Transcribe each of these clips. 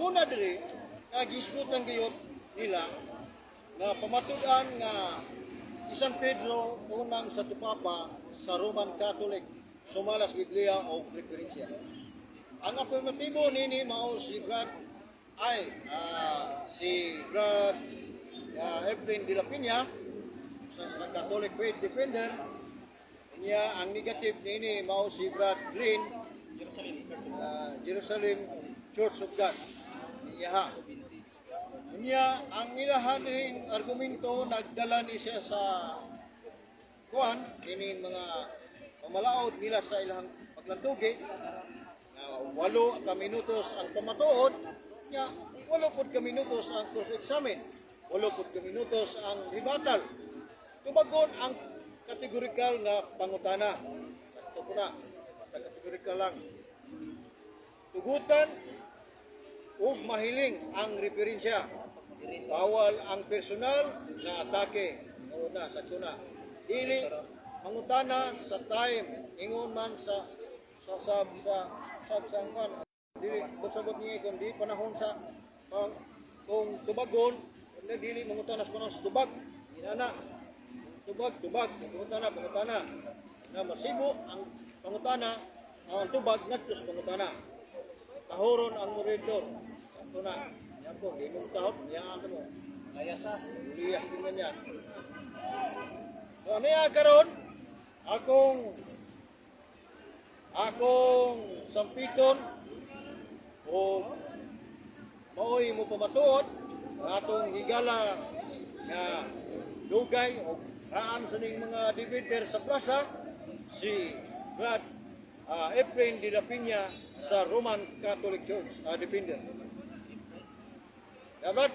Ang una diri nga gisgutan gayud nila nga pamatud-an nga si San Pedro unang Santo Papa sa Roman Catholic sumala sa Biblia o referensya. Ang apirmatibo nini mao si Brad ay si Brad Efrain de la Peña sa Catholic Faith Defender niya. Ang negative nini mao si Brad Green, Jerusalem Church of God niya. Niya ang ilahan ning argumento, nagdala ni siya sa kuan ini mga pamalaod nila sa ilang paglandugi nga 8 ka minutos ang pamatuod niya, 8 pud ka minutos ang cross examine, 8 pud ka minutos ang rebuttal, tubagon ang kategorikal nga pangutana. Sakto po na, basta kategorikal lang, tugutan ug mahiling ang referensya, bawal ang personal na atake. Una, sakto na, dili mangutana sa time, ingon man sa kwan, dili sabot niya kung di panahon sa kung tubagon na, dili mangutana sa panahon sa tubag. Inana tubag, tubag, pangutana, pangutana na masibo ang pangutana, ang tubag ngadto sa pangutana, tahoron ang moderator. Sakto na yan po, di mo tahot niya mo. Layas na. Liyas din man yan. So ano yan karon? Akong sampiton o maoy mo pamatuod ang atong higala nga dugay o raan sa ning mga debater sa plaza, si Brad Efrain de la Peña sa Roman Catholic Church Defender. Ya, Brad?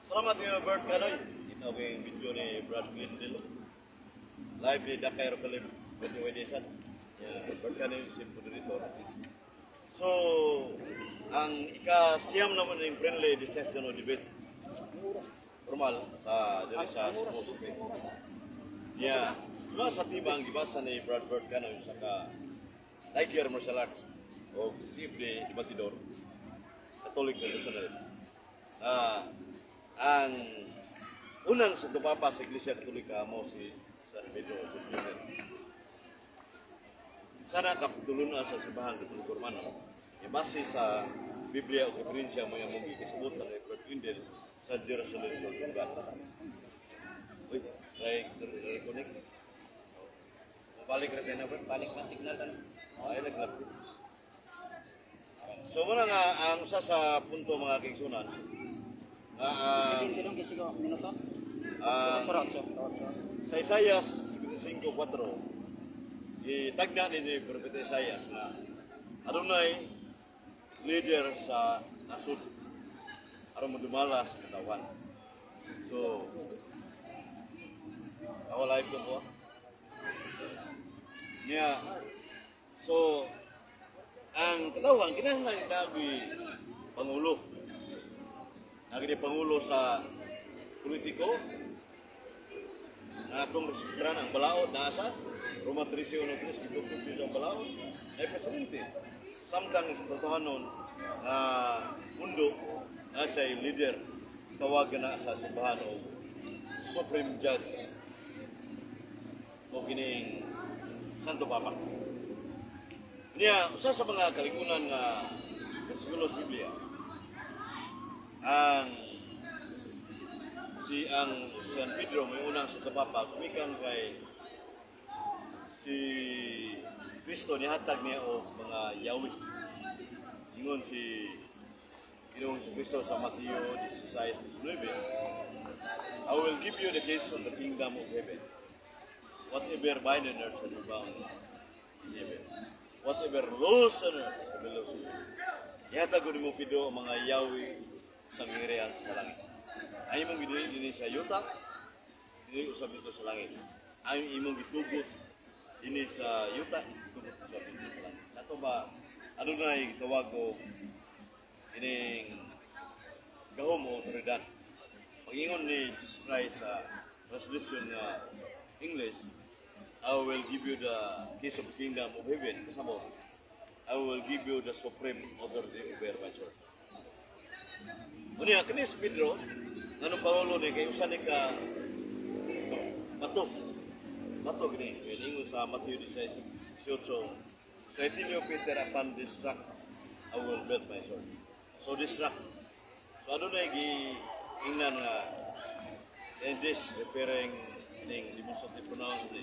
Salamat niyo, Bert Canoy. Ito ko yung video ni Brad Glendale. Live ni Dakay Rokalib. Pwede Yeah, Bert Canoy si moderator. So, ang ika-siyam naman ng friendly discussion o debate formal sa diri sa Cebu City. Yeah, suma sa tema ang gibasa ni Brad Bert Canoy sa ka Tiger Martial Arts o Chief de Debatidor Catholic Nationalist. Ang unang Santo Papa sa Iglesia Katolika mo si San Pedro Jr. Sana kapitulonan sa simbahan Katoliko Romano. E base sa Biblia o referensya mo yung mong gikasabot ng Bert Windel sa Jerusalem Church of God. Uy, try reconnect. Balik na tayo na, Bert. Balik na signal tan. Ay, naglap. So, muna nga, ang usa sa punto, mga kaigsunan, nga ang Sige, silong kisigo minuto. ang Otso, otso. sa Isaiah 55.4, itagna ni Propeta Isaiah na adunay leader sa nasud aron modumala sa katawan. So, ako live ko po. Niya, so, ang katawan, kinahanglan itagoy pangulo. Nagdi pangulo sa politiko, na atong respetan ang balaod na sa Roma 13.1.3, gitutok siya ang balaod ay presidente. Samtang sa nun na mundo na siya yung leader, tawagan na sa simbahan o Supreme Judge o kining Santo Papa. Niya, usa sa mga kaligunan nga bersikulo sa Biblia, ang si ang San Pedro may unang Santo Papa gumikan kay si Kristo nihatag niya og mga yawi. Ingon si Ginoong si Kristo sa Mateo 16:19, "I will give you the keys of the kingdom of heaven. Whatever bind on earth shall be bound in heaven. Whatever loose on earth shall be loose in heaven." Ihatag ko nimo, Pedro, ang mga yawi sa gingharian sa langit. Ay imong gidili dinhi sa yuta, dili usab dito sa langit. Ay imong gitugot dinhi sa yuta, tugot usab dito sa langit. Ato ba adunay gitawag og ining gahom o otoridad. Pag-ingon ni Jesus Christ sa translation nga English, "I will give you the keys of the kingdom of heaven." Kasama, "I will give you the supreme authority over my church." Unya kini si Pedro, anong pangulo ni kay usa ni ka bato. Bato kini, kay ingon sa Matthew 16:18, "So I tell you, Peter, upon this rock I will build my church." So this rock. So ano na gi ingnan nga and this referring ning demonstrative pronouns ni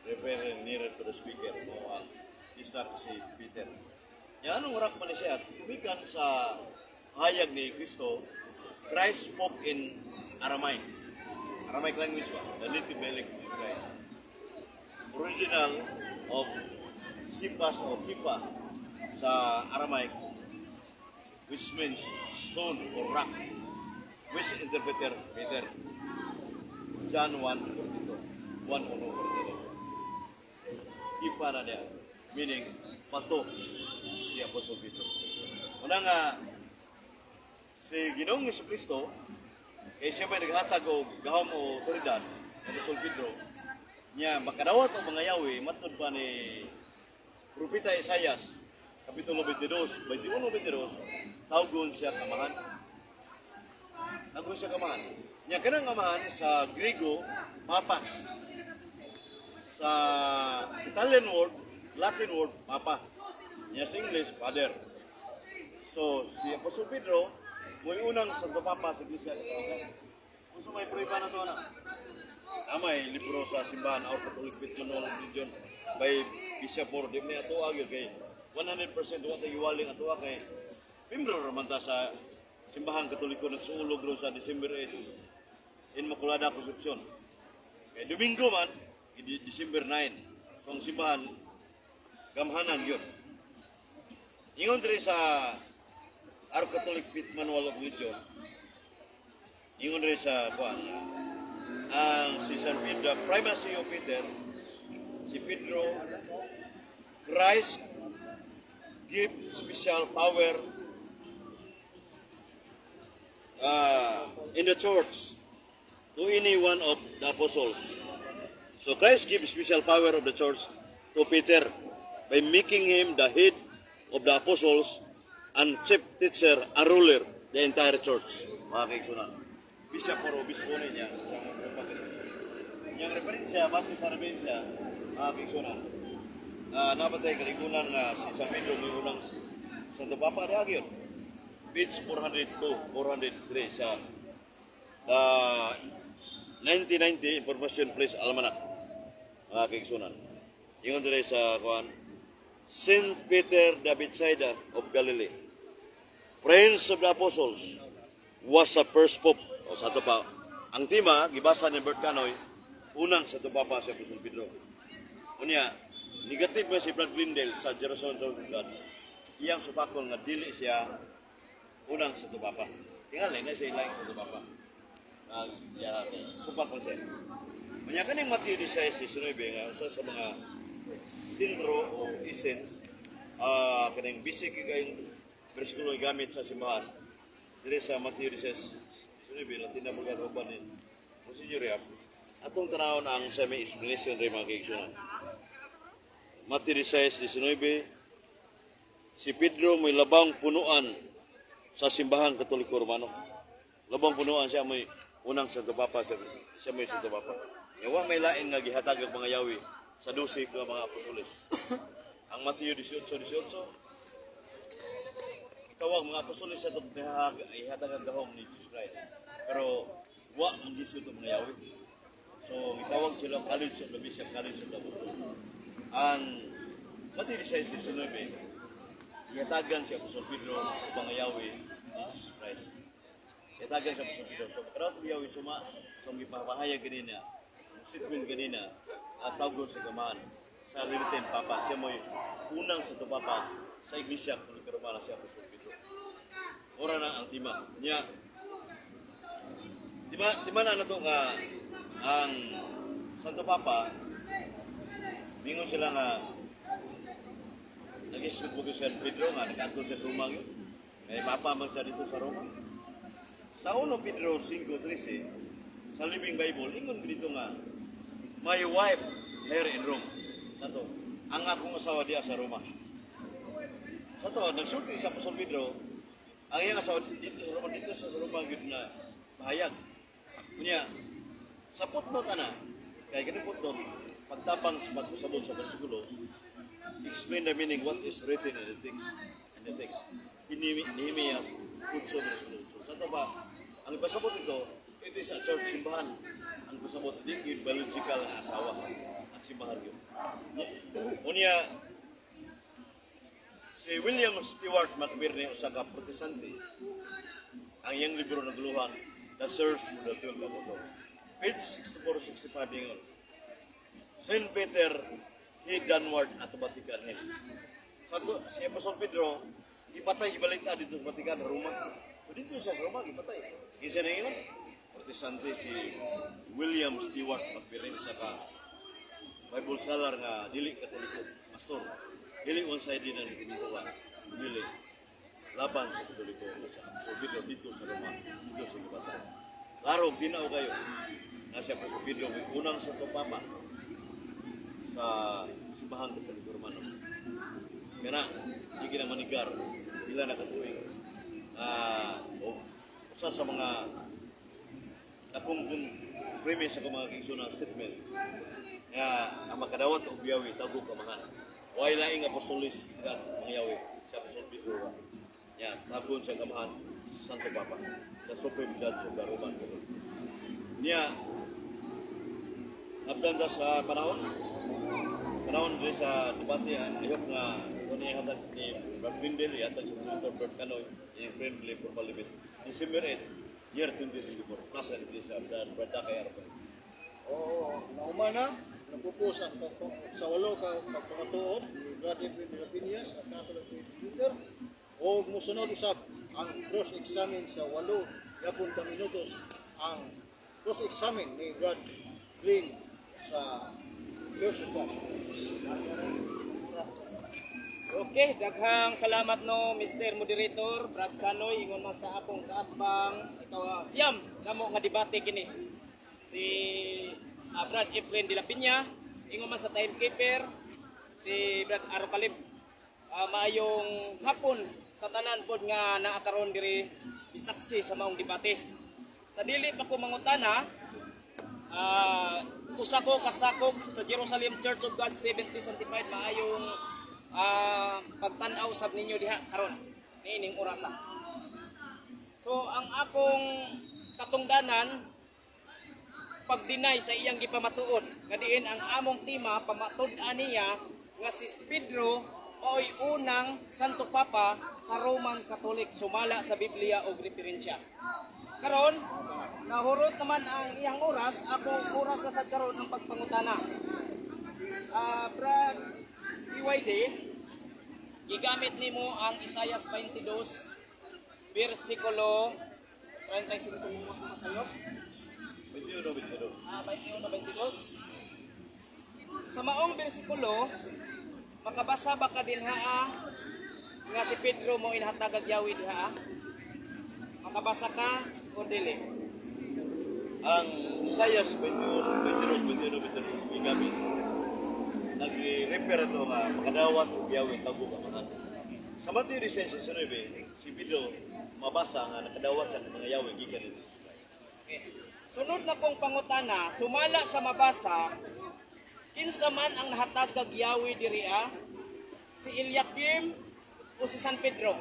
referring nearer to the speaker, mo ang this rock si Peter. Ya, anong rock man ni siya? Gumikan sa hayag ni Kristo, Christ spoke in Aramaic. Aramaic language ba? The native dialect of Christ. Original of Sipas o Kipa sa Aramaic, which means stone or rock, which interpreter Peter. John 1:42, 1:42. Kipa na niya, meaning bato si Apostol Pedro. Una nga si Ginoong Kristo kay siya may naghatag og gahom o otoridad ni Apostol Pedro niya makadawat og mga yawi matud pa ni Propeta Isayas Kapitulo 22, 21, 22, tawgon siya Kamahan. Tawgon siya Kamahan. Nya kanang Amahan sa Griego, papas. Sa Italian word, Latin word, papa. Nya sa English, father. So, si Apostol Pedro, mo'y unang Santo Papa sa Iglesia Katolika. Kung sa may prueba na to, na. Tama eh, libro sa simbahan, Our Catholic Faith Manual of Religion, by Bishop Ford. Di mo ato gyud kay 100% wa tayo iwaling ato kay membro raman ta sa Simbahan Katoliko, nagsuulog ron sa December 8, Inmaculada Concepcion. Kay Domingo man, December 9. So ang simbahan, gamhanan yun. Ingon diri sa Our Catholic Faith Manual of Religion, ingon diri sa kuan, ang si San Pedro, primacy of Peter, si Pedro, Christ give special power in the church to any one of the apostles. So Christ gives special power of the church to Peter by making him the head of the apostles and chief teacher and ruler the entire church. Mga kaigsunan. Bishop or obispo niya. Yang referensya, base sa referensya, mga kaigsunan. Napatay kaligunan nga si San Pedro may unang Santo Papa di yun. Page 402, 403 sa 1990 Information Place Almanac. Mga kaigsunan. Ingon dire sa kuan, Saint Peter the Bethsaida of Galilee, Prince of the Apostles, was a first pope. O sa ato pa, ang tema, gibasa ni Bert Canoy, unang Santo Papa si Apostol Pedro. Unya, negative man si Brad Windel sa Jerusalem Church of God. Iyang supakon nga dili siya unang Santo Papa. Tingali na siya ilaing Santo Papa. Siya, supakon siya. Unya kaning Matthew 16:19 nga usa sa mga sentro o essence, kaning basic kayong bersikulo gamit sa simbahan dire sa Matthew 16:19 na tinabugat uban ni Monsignor Yap, atong tanawon ang semi explanation rin, mga kaigsunan. Matthew 16:19, si Pedro may labang punuan sa Simbahang Katoliko Romano. Labang punuan, siya may unang Santo Papa, siya may Santo Papa. Yawa may lain nga gihatag ang mga yawi sa 12 ka mga apostoles. Ang Mateo 18:18, itawag mga apostoles sa itong ihatag ang gahom ni Jesus Christ. Pero wa man gisud ang mga yawi. So gitawag sila College of the Bishop, College of the Apostles. Ang Mateo 16:19, gihatagan si Apostol Pedro og mga yawi ni Jesus Christ. Gihatagan si Apostol Pedro. So pagkadawat og yawi suma so gipahayag ganina, statement ganina, at tawgon sa Kamahan sa Lilitin Papa. Siya mo'y unang Santo Papa sa Iglesia Katolika Romana, si Apostol Pedro. Ora na ang tema. Nya, di ba na nato nga ang Santo Papa, mingon sila nga nag-isip mo si San Pedro nga nag-adto sa Roma yun. Kay Papa man siya dito sa Roma. Sa 1 Pedro 5:13 sa Living Bible, ingon dito nga, "My wife here in Rome." Nato, ang akong asawa diya sa Roma. Sa to, nagsulti sa Apostol Pedro, Ang iyang asawa dito sa Roma gyud na mahayag. Unya, sa footnote ana, kay kani footnote, pagtabang sa pagpasabot sa bersikulo, explain the meaning what is written in the text. In the text. In Nehemiah 8 versikulo 8. Sa ito ba, ang ipasabot ito, it is a church, simbahan. Ang pasabot, di yun biological nga asawa. Ang simbahan yun. Unya, si William Stewart McBirney, usa ka Protestante, ang iyang libro na guluhan, The Search for the 12 Apostles. Page 64-65 ingon, Saint Peter, he downward at the Vatican Hill. Sa to, si Apostol Pedro, gipatay, gibalita dito sa Vatican, Roma. So dito sa Roma, gipatay. Kinsa na yun? Protestante si William Stewart McBirney, usa ka Bible scholar nga dili Katoliko, pastor. Dili one side din ang tinituwa. Dili laban sa Katoliko sa Apostol Pedro dito sa Roma, dito sa gipatay. Klaro, ginaw kayo. Na si Apostol Pedro may unang Santo Papa sa Simbahang Katoliko Romano. Kaya na, di kinamanigar, ila nakatuig. O, usa sa mga akong premise ako, mga kaigsuonan, statement nga ang makadawat og Yahweh tago kamahan. Way laing apostolis nga mga Yahweh sa Apostol Pedro ra. Ya, tagon sa kamahan Santo Papa, the Supreme Judge of the Roman Catholic. Niya, abdan ta sa panahon. Panahon diri sa debate, I hope nga kung niya hatag ni Brad Windel, ihatag sa Dr. Bert Canoy, yung friendly formal debate. December 8, year 2024, Plaza Iglesia, Brad Brad Dakay Arpa. Oo, naumana, nagpupus ang sa walo ka pagpamatuod ni Brother Edwin de la Piñas, ang Catholic Faith Leader, o musunod usab ang cross-examine sa 8 yapon ka minutos, ang cross-examine ni Brad Green sa Church of God. Okay, daghang salamat no, Mr. Moderator Brad Canoy, ingon man sa akong kaatbang ikaw, siyam namo nga debate kini. Si Brad Efren de la Piña, ingon man sa timekeeper si Brad Arocalib. Maayong hapon sa tanan pod nga naa karon diri bisaksi sa maong debate. Sa dili pa ko mangutana, usa ko kasakop sa Jerusalem Church of God 70 Sanctified, maayong pagtan-aw sab ninyo diha karon niining orasa. So ang akong katungdanan, pag-deny sa iyang gipamatuod nga diin ang among tema, pamatud-an niya nga si Pedro mao'y unang Santo Papa sa Roman Catholic sumala sa Biblia og referensya. Karon, nahurot naman ang iyang oras, akong oras na sad karon ang pagpangutana. Brad PYD, gigamit nimo ang Isaiah 22 versikulo 35 mo sa'yo. 21, 22. 21, 22. Sa maong bersikulo, makabasa ba ka dinha nga si Pedro mo inhatagag Yahweh diha? Makabasa ka o dili? Ang Isaiah 21, 22, 21, 22, gigamit. Nagre-refer ito nga makadawat og Yahweh tago kamahan. Sa Matthew 16:19, si Pedro mabasa nga nakadawat sa mga Yahweh gikan ni Jesus. Okay. Sunod na kong pangutana, sumala sa mabasa, kinsa man ang nahatagag Yahweh diri? Si Eliakim o si San Pedro?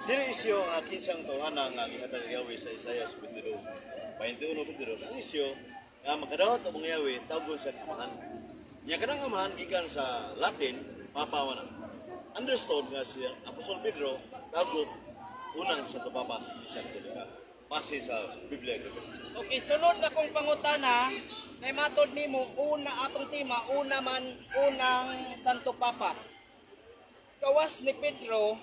Dili isyo nga kinsang tawhana nga gihatag ang Yahweh sa Isaiah 22, 21, 22. Ang isyo nga makadawat og mga Yahweh tagon sa kamahan. Nya kanang amahan gikan sa Latin, Papa man. Understood nga si Apostol Pedro tagop unang Santo Papa sa Iglesia Katolika. Base sa Biblia. Okay, sunod na kong pangutana, kay matod nimo una atong tema, una man unang Santo Papa. Kawas ni Pedro,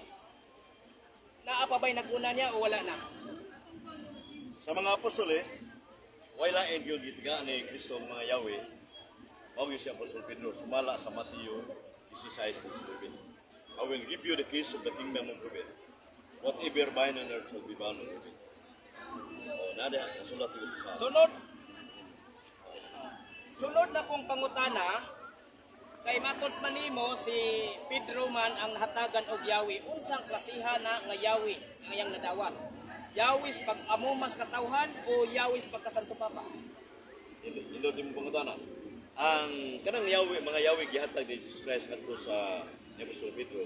naa pa ba'y nag-una niya o wala na? Sa mga apostoles, way lain gyud gitigaan ni Kristo ang mga Yahweh. Mao gyud si Apostol Pedro sumala sa Mateo 16:19. "I will give you the keys of the kingdom of heaven. Whatever bind on earth shall be bound on heaven." Oh, nada nasulat yun sa Sunod na kong pangutana, Kay matod man nimo si Pedro man ang nahatagan og Yahweh. Unsang klasiha na nga Yahweh ang iyang nadawat? Yahweh sa pag-amumas katawhan o Yahweh sa pagkasanto papa? Nindot yung pangutana. Ang kanang Yahweh, mga Yahweh gihatag ni Jesus Christ kadto sa ni Apostol Pedro.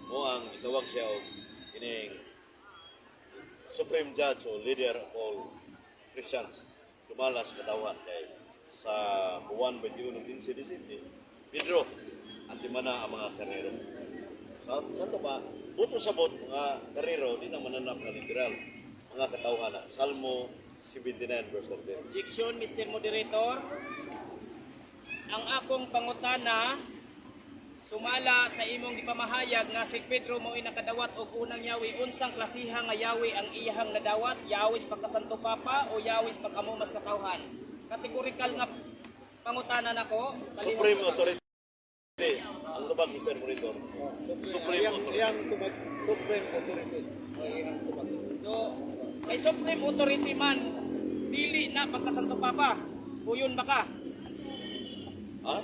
Mo ang itawag siya og kining Supreme Judge o leader of all Christians. Dumala sa katawan kay sa buwan 21 ng 15 Pedro ang timana ang mga karero. Sa santo pa, buto sa bot, mga karero, di na mananap na literal. Mga katawhan na. Salmo 79 verse 13. Objection, Mr. Moderator. Ang akong pangutana sumala sa imong gipamahayag nga si Pedro mo'y nakadawat og unang Yahweh. Unsang klasiha nga Yahweh ang iyahang nadawat? Yahweh sa pagkasanto papa o Yahweh sa pag-amumas katawhan? Kategorikal nga pangutana nako. Palihog Supreme sa- Authority. Ang lubag, Mr. Monitor. Supreme Iyang, Authority. iyang tubag, Supreme Authority. O iyang tubag. So, kay Supreme Authority man, dili na pagkasanto papa. Uyon ba ka? Ha?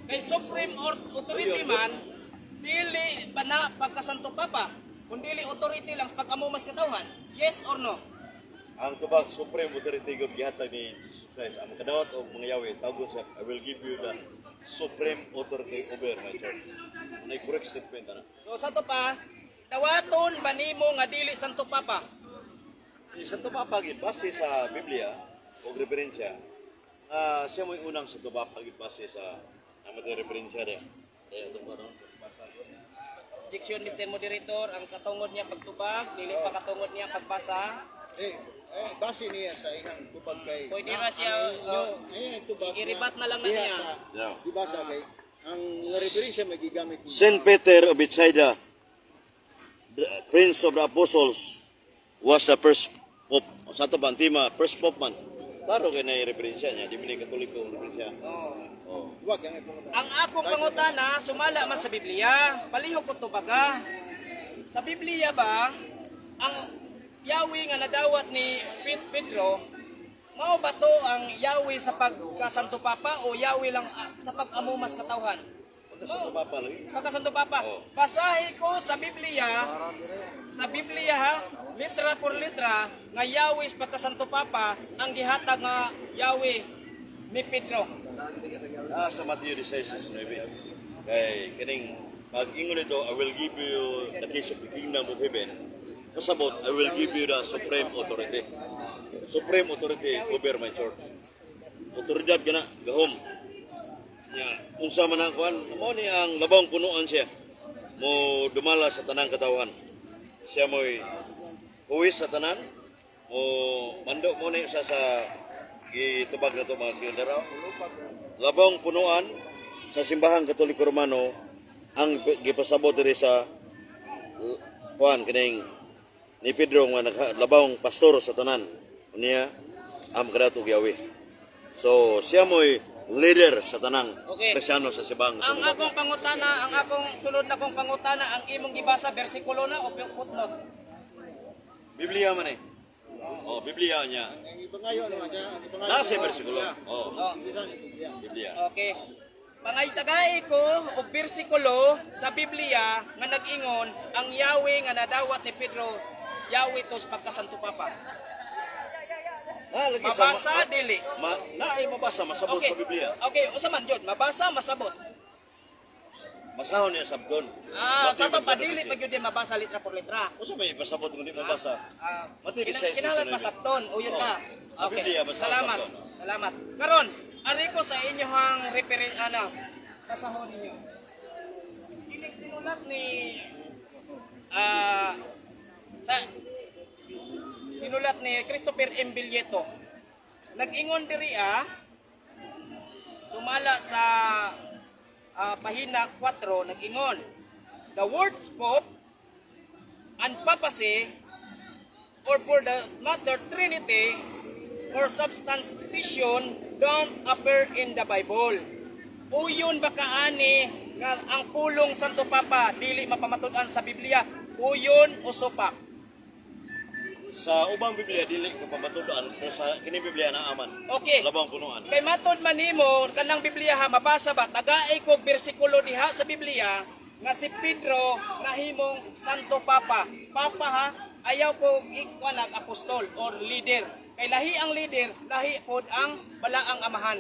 Kay Supreme Authority man, dili ba na pagkasanto papa? Kung dili authority lang sa pag-amumas katawhan, yes or no? Ang tubag, Supreme Authority God gihatag ni Jesus Christ. Ang kadawat og mga Yahweh, tawag siya, "I will give you the supreme authority over my church." Ano yung correct statement, ano? So sa to pa, dawaton ba nimo nga dili santo papa? Yung Santo Papa, gid, base sa Biblia, o referensya, siya mo'y unang Santo Papa, gid, base sa namatay referensya niya. Kaya itong ano, Objection, Mr. Moderator, ang katungod niya pagtubag, dili pa katungod niya pagbasa. Eh, base niya sa iyang tubag kay Pwede ba siya, ang inyo- ang tubag i-rebat na lang na diha niya. Di ba sa kay ang referensya may gigamit niya. Saint Peter of Bethsaida, the Prince of the Apostles, was the first pope. Sa ito ba, ang tema, first pope man. Klaro kay na yung referensya niya, di man ni Katoliko ang referensya. Oh. Oh. Wag ang ipangutana. Ang akong pangutana, sumala man sa Biblia. Palihog ko tubaga. Sa Biblia ba, ang Yahweh nga nadawat ni Pedro, mao ba to ang Yahweh sa pagkasanto papa o Yahweh lang sa pag-amumas katawhan? Pagka Santo Papa lagi. Pagkasanto papa. Oo. Basahin ko sa Biblia ha, litra por litra, nga Yahweh sa pagkasanto papa ang gihatag nga Yahweh ni Pedro. Ah, sa Matthew 16:9. Kay kining pag ingon nito, "I will give you the keys of the kingdom of heaven." Pasabot, "I will give you the supreme authority. Supreme authority over my church." Otoridad kana gahom. Nya, unsa man ang kuan, mo ni ang labong punuan siya. Mo dumala sa tanang katawan. Siya mo'y huwis sa tanan. Mo mando mo ni sa gitubag na to mga kildaraw. Labong punuan sa Simbahang Katoliko Romano ang gipasabot diri sa kuan kining ni Pedro nga labong pastor sa tanan niya ang makadato Yahweh. So siya mo'y leader sa tanang Kristiyano sa Simbahang Ang Katoliko. akong pangutana, ang akong sunod na kong pangutana, ang imong gibasa bersikulo na o footnote? Biblia man eh. Oh, Biblia niya. Ang ipangayo naman niya, ang ipangayo. Nasa bersikulo. Oh, Oh. Bisa ni Biblia. Biblia. Okay. Pangaytagay ko og bersikulo sa Biblia nga nag-ingon ang Yahweh nga nadawat ni Pedro, Yahweh tos pagkasanto papa. Ah, lagi sa Mabasa dili. Ma, naay mabasa masabot sa Biblia. Okay, usa man jud, mabasa masabot. Masahon niya sabton. Ah, sa Matthew to pa dili 22. pa gyud mabasa litra por litra. Unsa may pasabot kung di mabasa? Ah, Matthew 16, kinahanglan 19. pasabton, uyon ka. Oh. Okay. Biblia, basta Salamat. pasabton. Salamat. Karon, ari ko sa inyohang referen ano, basahon ninyo. Kining sinulat ni sa sinulat ni Christopher M. Villieto. Nag-ingon diri sumala sa pahina 4, nag-ingon. The words Pope and papacy or for the matter Trinity or substantiation don't appear in the Bible. Uyon ba kaani nga ang pulong Santo Papa dili mapamatud-an sa Biblia? Uyon o supak? Sa ubang Biblia dili ko pamatudan, pero sa kini Biblia na aman. Okay. Labang punuan. Kay matod man nimo kanang Biblia ha, mabasa ba tagaay ko bersikulo diha sa Biblia nga si Pedro nahimong Santo Papa. Papa ha, ayaw ko ikuan ang apostol or leader. Kay lahi ang leader, lahi pod ang balaang amahan.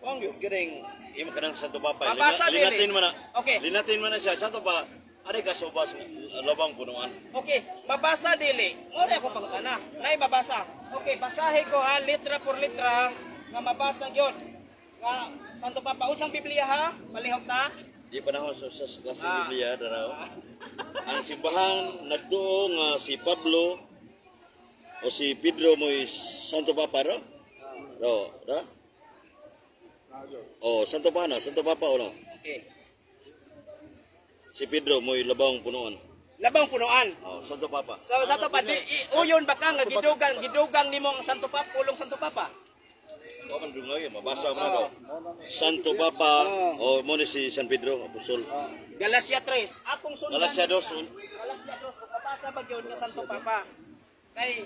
Kung yun kining imo kanang Santo Papa. Mabasa dili. Linatin man na. Okay. Linatin man na siya Santo Pa. Ari ka subas labang punuan. Okay, mabasa dili. Ora ako pangutana. Nay mabasa. Okay, basahe ko ha, litra por litra nga mabasa gyud. Nga Santo Papa, unsang Biblia ha? Palihog ta. Di panahon sa klase Biblia daraw. Ang simbahan nagduo nga si Pablo o si Pedro mo'y Santo Papa ro? Ro, ra? O, Santo Papa na, Santo Papa o no? Okay. Si Pedro mo'y labang punuan. Labang punuan. O, Santo Papa. So sa to pa di uyon ba ka nga gidugang gidugang nimo ang Santo Papa, pulong Santo Papa? O man dungay, mabasa mo na daw. Santo Papa o mo ni si San Pedro apostol. Galatia 3. Akong sundan. Galatia 2, un. Galatia 2 kung mabasa ba gyud nga Santo Papa? Kay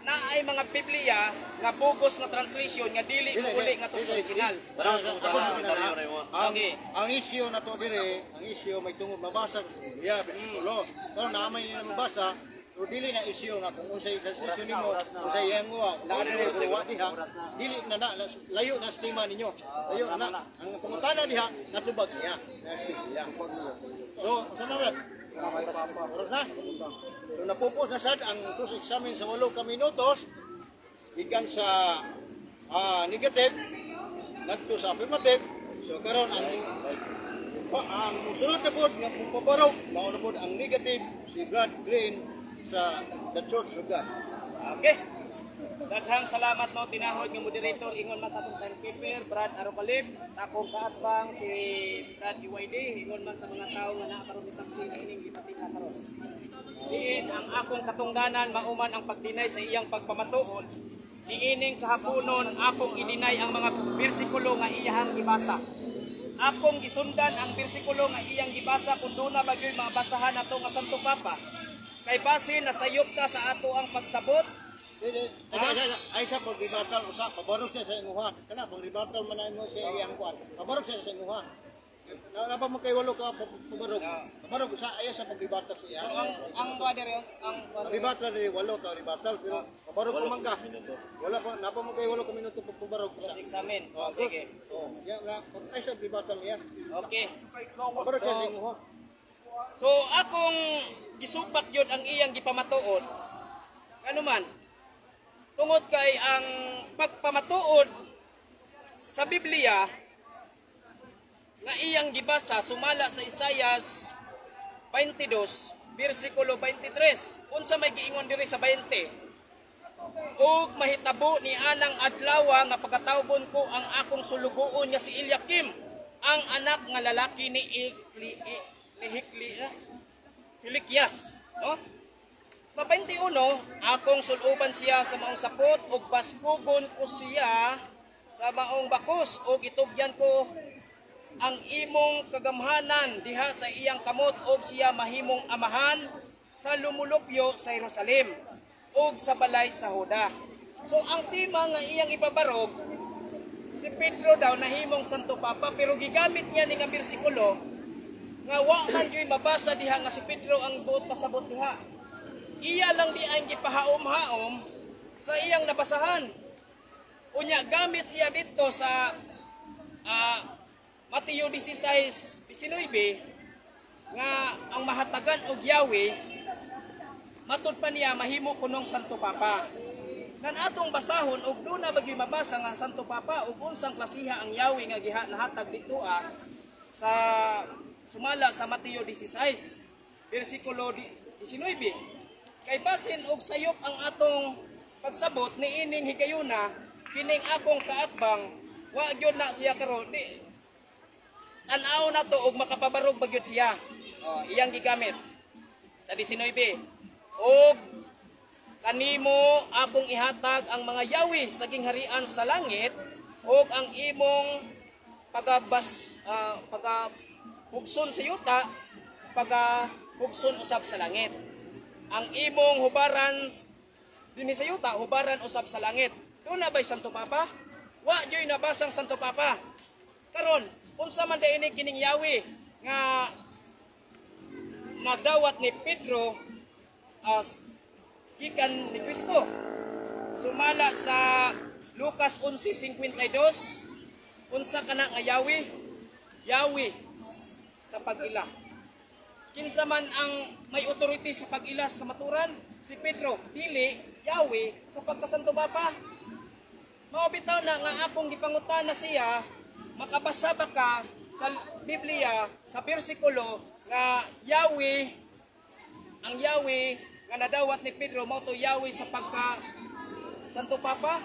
naay mga Biblia nga bugos nga translation nga dili uli nga to sa original. Tanaw sa pangutana, komentaryo na imo. Ang, Okay. ang issue na to dire, ang issue may tungod mabasa sa Biblia, bersikulo. Pero naamay nila mabasa, pero dili na issue nga kung unsay translation nimo, unsay iyang uwa, naa dire pero wa diha, dili na na layo na stima ninyo. Layo na na. Ang pangutana diha natubag niya na Biblia. So, sa na Brad? Oras na. So napupos na sad ang cross examine sa 8 ka minutos gikan sa negative ngadto sa affirmative. So karon ang ang musunod na pod nga mupabarog mao na pod ang negative, si Brad Green sa The Church of God. Okay. Daghang salamat no tinahod nga moderator ingon man sa atong timekeeper Brad Arocalib, sa akong kaatbang si Brad UYD, ingon man sa mga tawo nga naa karon saksi na ining gipatika karon. Diin ang akong katungdanan mauman ang pagdinay sa iyang pagpamatuod. Niining kahaponon akong idinay ang mga bersikulo nga iyahang gibasa. Akong gisundan ang bersikulo nga iyang gibasa kung doon na bagyo'y mabasahan nato nga Santo Papa. Kay base nasayop ta sa ato ang pagsabot. Ay, ay, ay, ay, sa pag-rebuttal usa, pabarog siya sa imuha. Kana pag-rebuttal man na imo sa iyang kuan. Pabarog siya sa imuha. Na na pa mo kay walo ka pabarog. Pabarog usa ayaw sa pag-rebuttal sa iya. So ang brother yun, ang Rebuttal ni walo ka rebuttal pero pabarog pa man ka. Wala pa napa mo kay 8 ka minuto pag pabarog usa. Examine. Oh, Sige. Oh, ya na ay sa rebuttal niya. Okay. Pabarog siya sa imuha. So akong gisupak yun ang iyang gipamatuod. Ano man? Tungod kay ang pagpamatuod sa Biblia nga iyang gibasa sumala sa Isayas 22 bersikulo 23. Unsa may giingon diri sa 20? "Ug mahitabo ni anang adlaw nga pagkatawgon ko ang akong sulugoon nga si Eliakim, ang anak nga lalaki ni Ikli, ni Hikli, Hilikyas." No? Sa 21, "Akong suluban siya sa maong sapot ug baskugon ko siya sa maong bakos ug itugyan ko ang imong kagamhanan diha sa iyang kamot ug siya mahimong amahan sa lumulupyo sa Jerusalem ug sa balay sa Huda." So ang tema nga iyang ipabarog, si Pedro daw nahimong Santo Papa, pero gigamit niya ni nga bersikulo nga wa man gyud mabasa diha nga si Pedro ang buot pasabot diha. Iya lang di ang gipahaom-haom sa iyang nabasahan. Unya gamit siya dito sa Mateo 16:19 nga ang mahatagan og Yahweh matud pa niya mahimo kunong Santo Papa. Kan atong basahon og doon na bagyoy mabasa nga Santo Papa ug unsang klasiha ang Yahweh nga giha nahatag dito sa sumala sa Mateo 16 bersikulo 19. Kay basin og sayop ang atong pagsabot niining higayuna, kining akong kaatbang wa gyud na siya karon di tan-aw na to og makapabarog ba gyud siya. Oh, iyang gigamit sa 19. "Og kanimo akong ihatag ang mga yawi sa gingharian sa langit ug ang imong pagabas pagahugson sa yuta pagahugson usab sa langit." Ang imong hubaran dinhi sa yuta, hubaran usab sa langit. Duna ba'y Santo Papa? Wa juy nabasang Santo Papa. Karon, unsa man diay ini kining Yahweh nga nadawat ni Pedro as gikan ni Kristo? Sumala sa Lucas 11:52, unsa kana nga Yahweh? Yahweh sa pag-ila. Kinsa man ang may authority sa pag-ila sa kamaturan? Si Pedro, dili Yahweh sa pagkasanto Papa. Mao bitaw na nga akong gipangutana siya, makabasa ba ka sa Biblia sa bersikulo nga Yahweh, ang Yahweh nga nadawat ni Pedro mao to Yahweh sa pagka Santo Papa?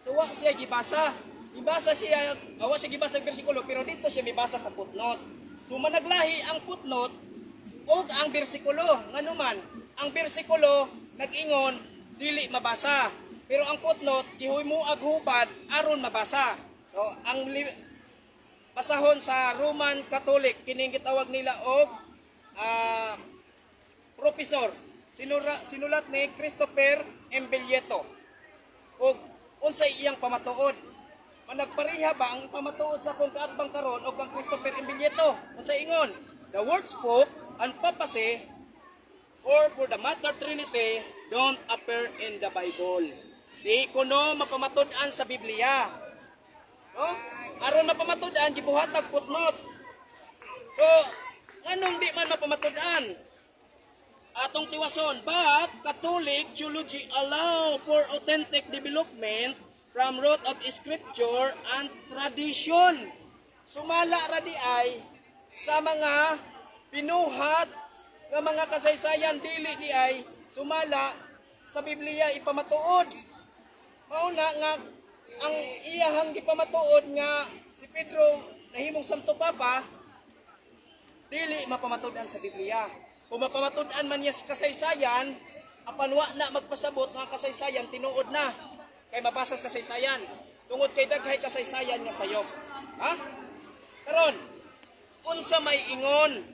So wa siya gibasa. Gibasa siya, wa siya gibasa ang bersikulo, pero dito siya mibasa sa footnote. So managlahi ang footnote ug ang bersikulo. Nganuman, ang bersikulo nag-ingon dili mabasa. Pero ang footnote gihumo ag hubad aron mabasa. So ang basahon sa Roman Catholic kining gitawag nila og professor sinulat ni Christopher M. Villieto. Og unsay iyang pamatuod? Managpareha ba ang pamatuod sa akong kaatbang karon og kang Christopher M. Villieto? Unsay ingon? The words Pope and Papacy or, for the matter, Trinity don't appear in the Bible. Di kuno mapamatud-an sa Biblia. No? Aron mapamatud-an, gibuhatag footnote. So, anong di man mapamatud-an? Atong tiwason, but Catholic theology allow for authentic development from root of scripture and tradition. Sumala ra di ay sa mga pinuhat nga mga kasaysayan, dili di ay sumala sa Biblia ipamatuod. Mao na nga ang iyahang gipamatuod nga si Pedro nahimong Santo Papa dili mapamatud-an sa Biblia. Kung mapamatud-an man niya sa kasaysayan, apan wa na magpasabot nga kasaysayan tinuod na kay mabasa sa kasaysayan. Tungod kay daghay kasaysayan nga sayop. Ha? Karon, unsa may ingon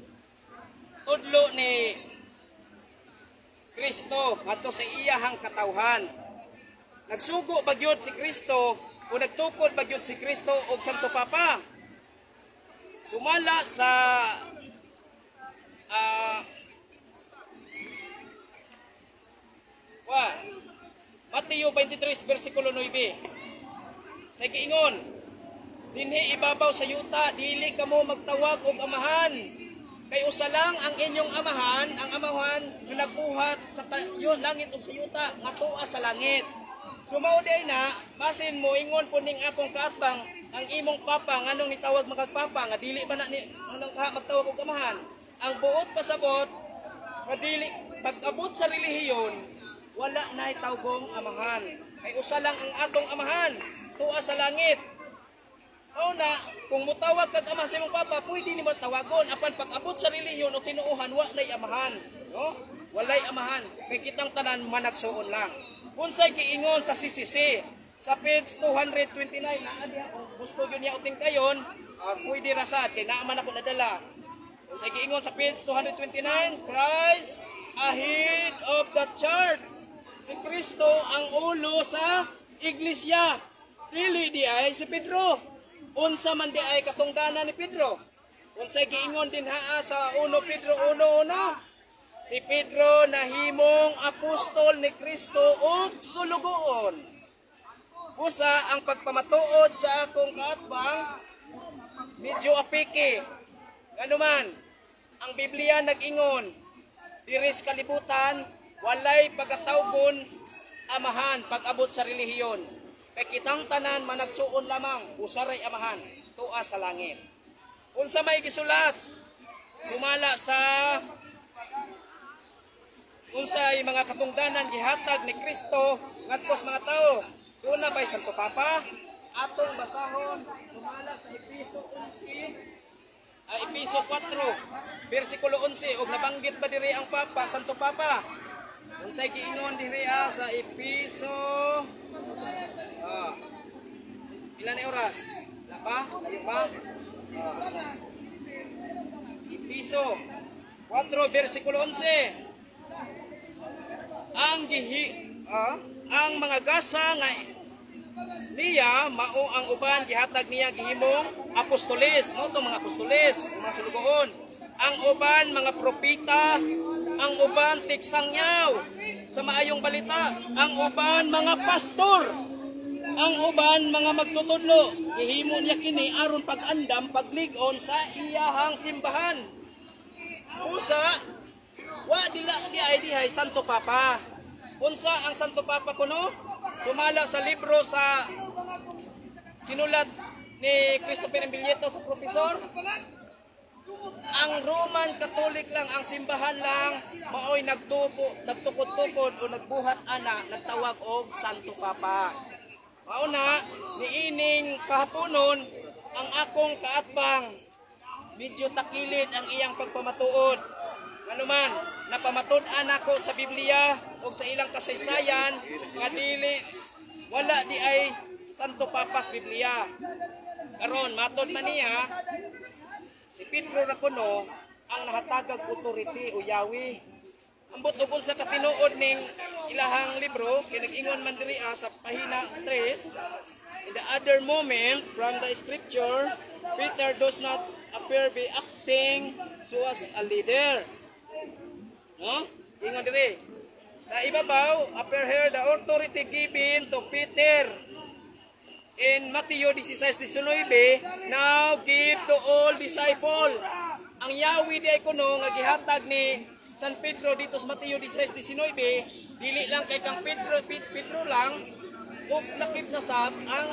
tudlo ni Kristo ngadto sa iyahang katawhan? Nagsugo ba gyud si Kristo o nagtukod ba gyud si Kristo og Santo Papa? Sumala sa wa Mateo 23 versikulo 9. Sa giingon, "Dinhi ibabaw sa yuta, dili kamo magtawag og amahan. Kay usa lang ang inyong amahan, ang amahan nga nagbuhat sa langit ug sa yuta, nga tua sa langit." So mao diay na, basin mo ingon po ning akong kaatbang, ang imong papa nganong nitawag makagpapa nga dili ba na ni nganong ka magtawag og amahan? Ang buot pasabot nga dili pag-abot sa relihiyon, wala na tawgong amahan. Kay usa lang ang atong amahan, tua sa langit. Mao na, kung mutawag kag amahan sa imong papa, pwede nimo tawagon. Apan pag-abot sa relihiyon o tinuohan, wa nay amahan. No? Walay amahan. Kay kitang tanan managsuon lang. Unsay giingon sa CCC? Sa page 229, naa diha, kung gusto yun niya uting kayon, pwede ra sad kay naa man ako nadala. Unsay giingon sa page 229? Christ ahead of the church. Si Kristo ang ulo sa iglesia. Dili di ay si Pedro. Unsa man di ay katungdanan ni Pedro? Unsay giingon din haa sa 1 Pedro 1:1? Si Pedro nahimong apostol ni Kristo ug sulugoon. Busa ang pagpamatuod sa akong kaatbang medyo apiki. Ganuman, ang Biblia nag-ingon, diri sa kalibutan, walay pagkatawgon amahan pag-abot sa relihiyon. Kay kitang tanan managsuon lamang, usaray amahan, tua sa langit. Unsa may gisulat? Sumala sa unsay mga katungdanan gihatag ni Kristo ngadto sa mga tao? Duna ba'y Santo Papa? Atong basahon sumala sa Efeso 11, Efeso 4 versikulo 11, og nabanggit ba diri ang Papa, Santo Papa? Unsay giingon diri sa Efeso? Ilan na oras? Wala pa? Layo pa? Efeso 4 versikulo 11. gihi ang mga gasa nga niya mao ang uban gihatag niya gihimong apostoles, mao tong mga apostoles, mga sulugoon. Ang uban mga propeta, ang uban tigsangyaw sa maayong balita, ang uban mga pastor, ang uban mga magtutudlo. Gihimo niya kini aron pag-andam, paglig-on sa iyahang simbahan. Usa wa dila di ay dihay Santo Papa. Unsa ang Santo Papa kuno? Sumala sa libro sa sinulat ni Christopher Embilieto sa profesor, ang Roman Catholic lang, ang simbahan lang maoy nagtupo, nagtukod-tukod o nagbuhat ana, nagtawag og Santo Papa. Mao na niining kahaponon ang akong kaatbang medyo takilid ang iyang pagpamatuod. Nganuman, napamatud-an ako sa Biblia o sa ilang kasaysayan nga dili wala di ay Santo Papas Biblia. Karon matod man niya si Pedro ra kuno ang nahatagag authority o yawi. Ambot og unsa ka tinuod ning ilahang libro kay nag-ingon man diri sa pahina 3. In the other moment from the scripture, Peter does not appear be acting so as a leader. No? Ingon diri. Sa ibabaw, appear here the authority given to Peter in Matthew 16:19, now give to all disciple. Ang yawi di ay kuno nga gihatag ni San Pedro dito sa Mateo 16:19, dili lang kay kang Pedro, Pedro lang ug lakip na sab ang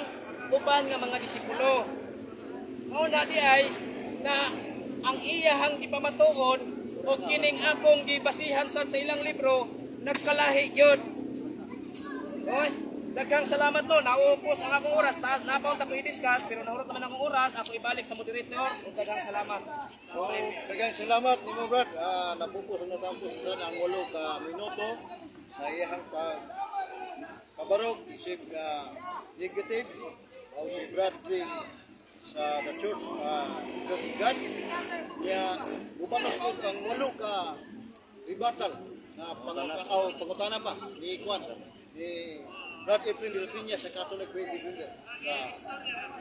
uban nga mga disipulo. Mao na di ay na ang iyahang gipamatuod o kining akong gibasihan sad sa ilang libro nagkalahi gyud. Oy, daghang salamat no. Naupos ang akong oras. Taas na pa ko i-discuss pero nahurot naman akong oras. Ako ibalik sa moderator. Ug daghang salamat. So, daghang salamat nimo, Brad. Napupos na tapos sa ang 8 ka minuto sa iyang pag kabarog isip nga negative o si Bradley sa the church, Church of God niya, mubatas po ang walo ka rebuttal na pangutana pa ni Kwan, ni Brad Efren de la Peña sa Catholic Way Defender na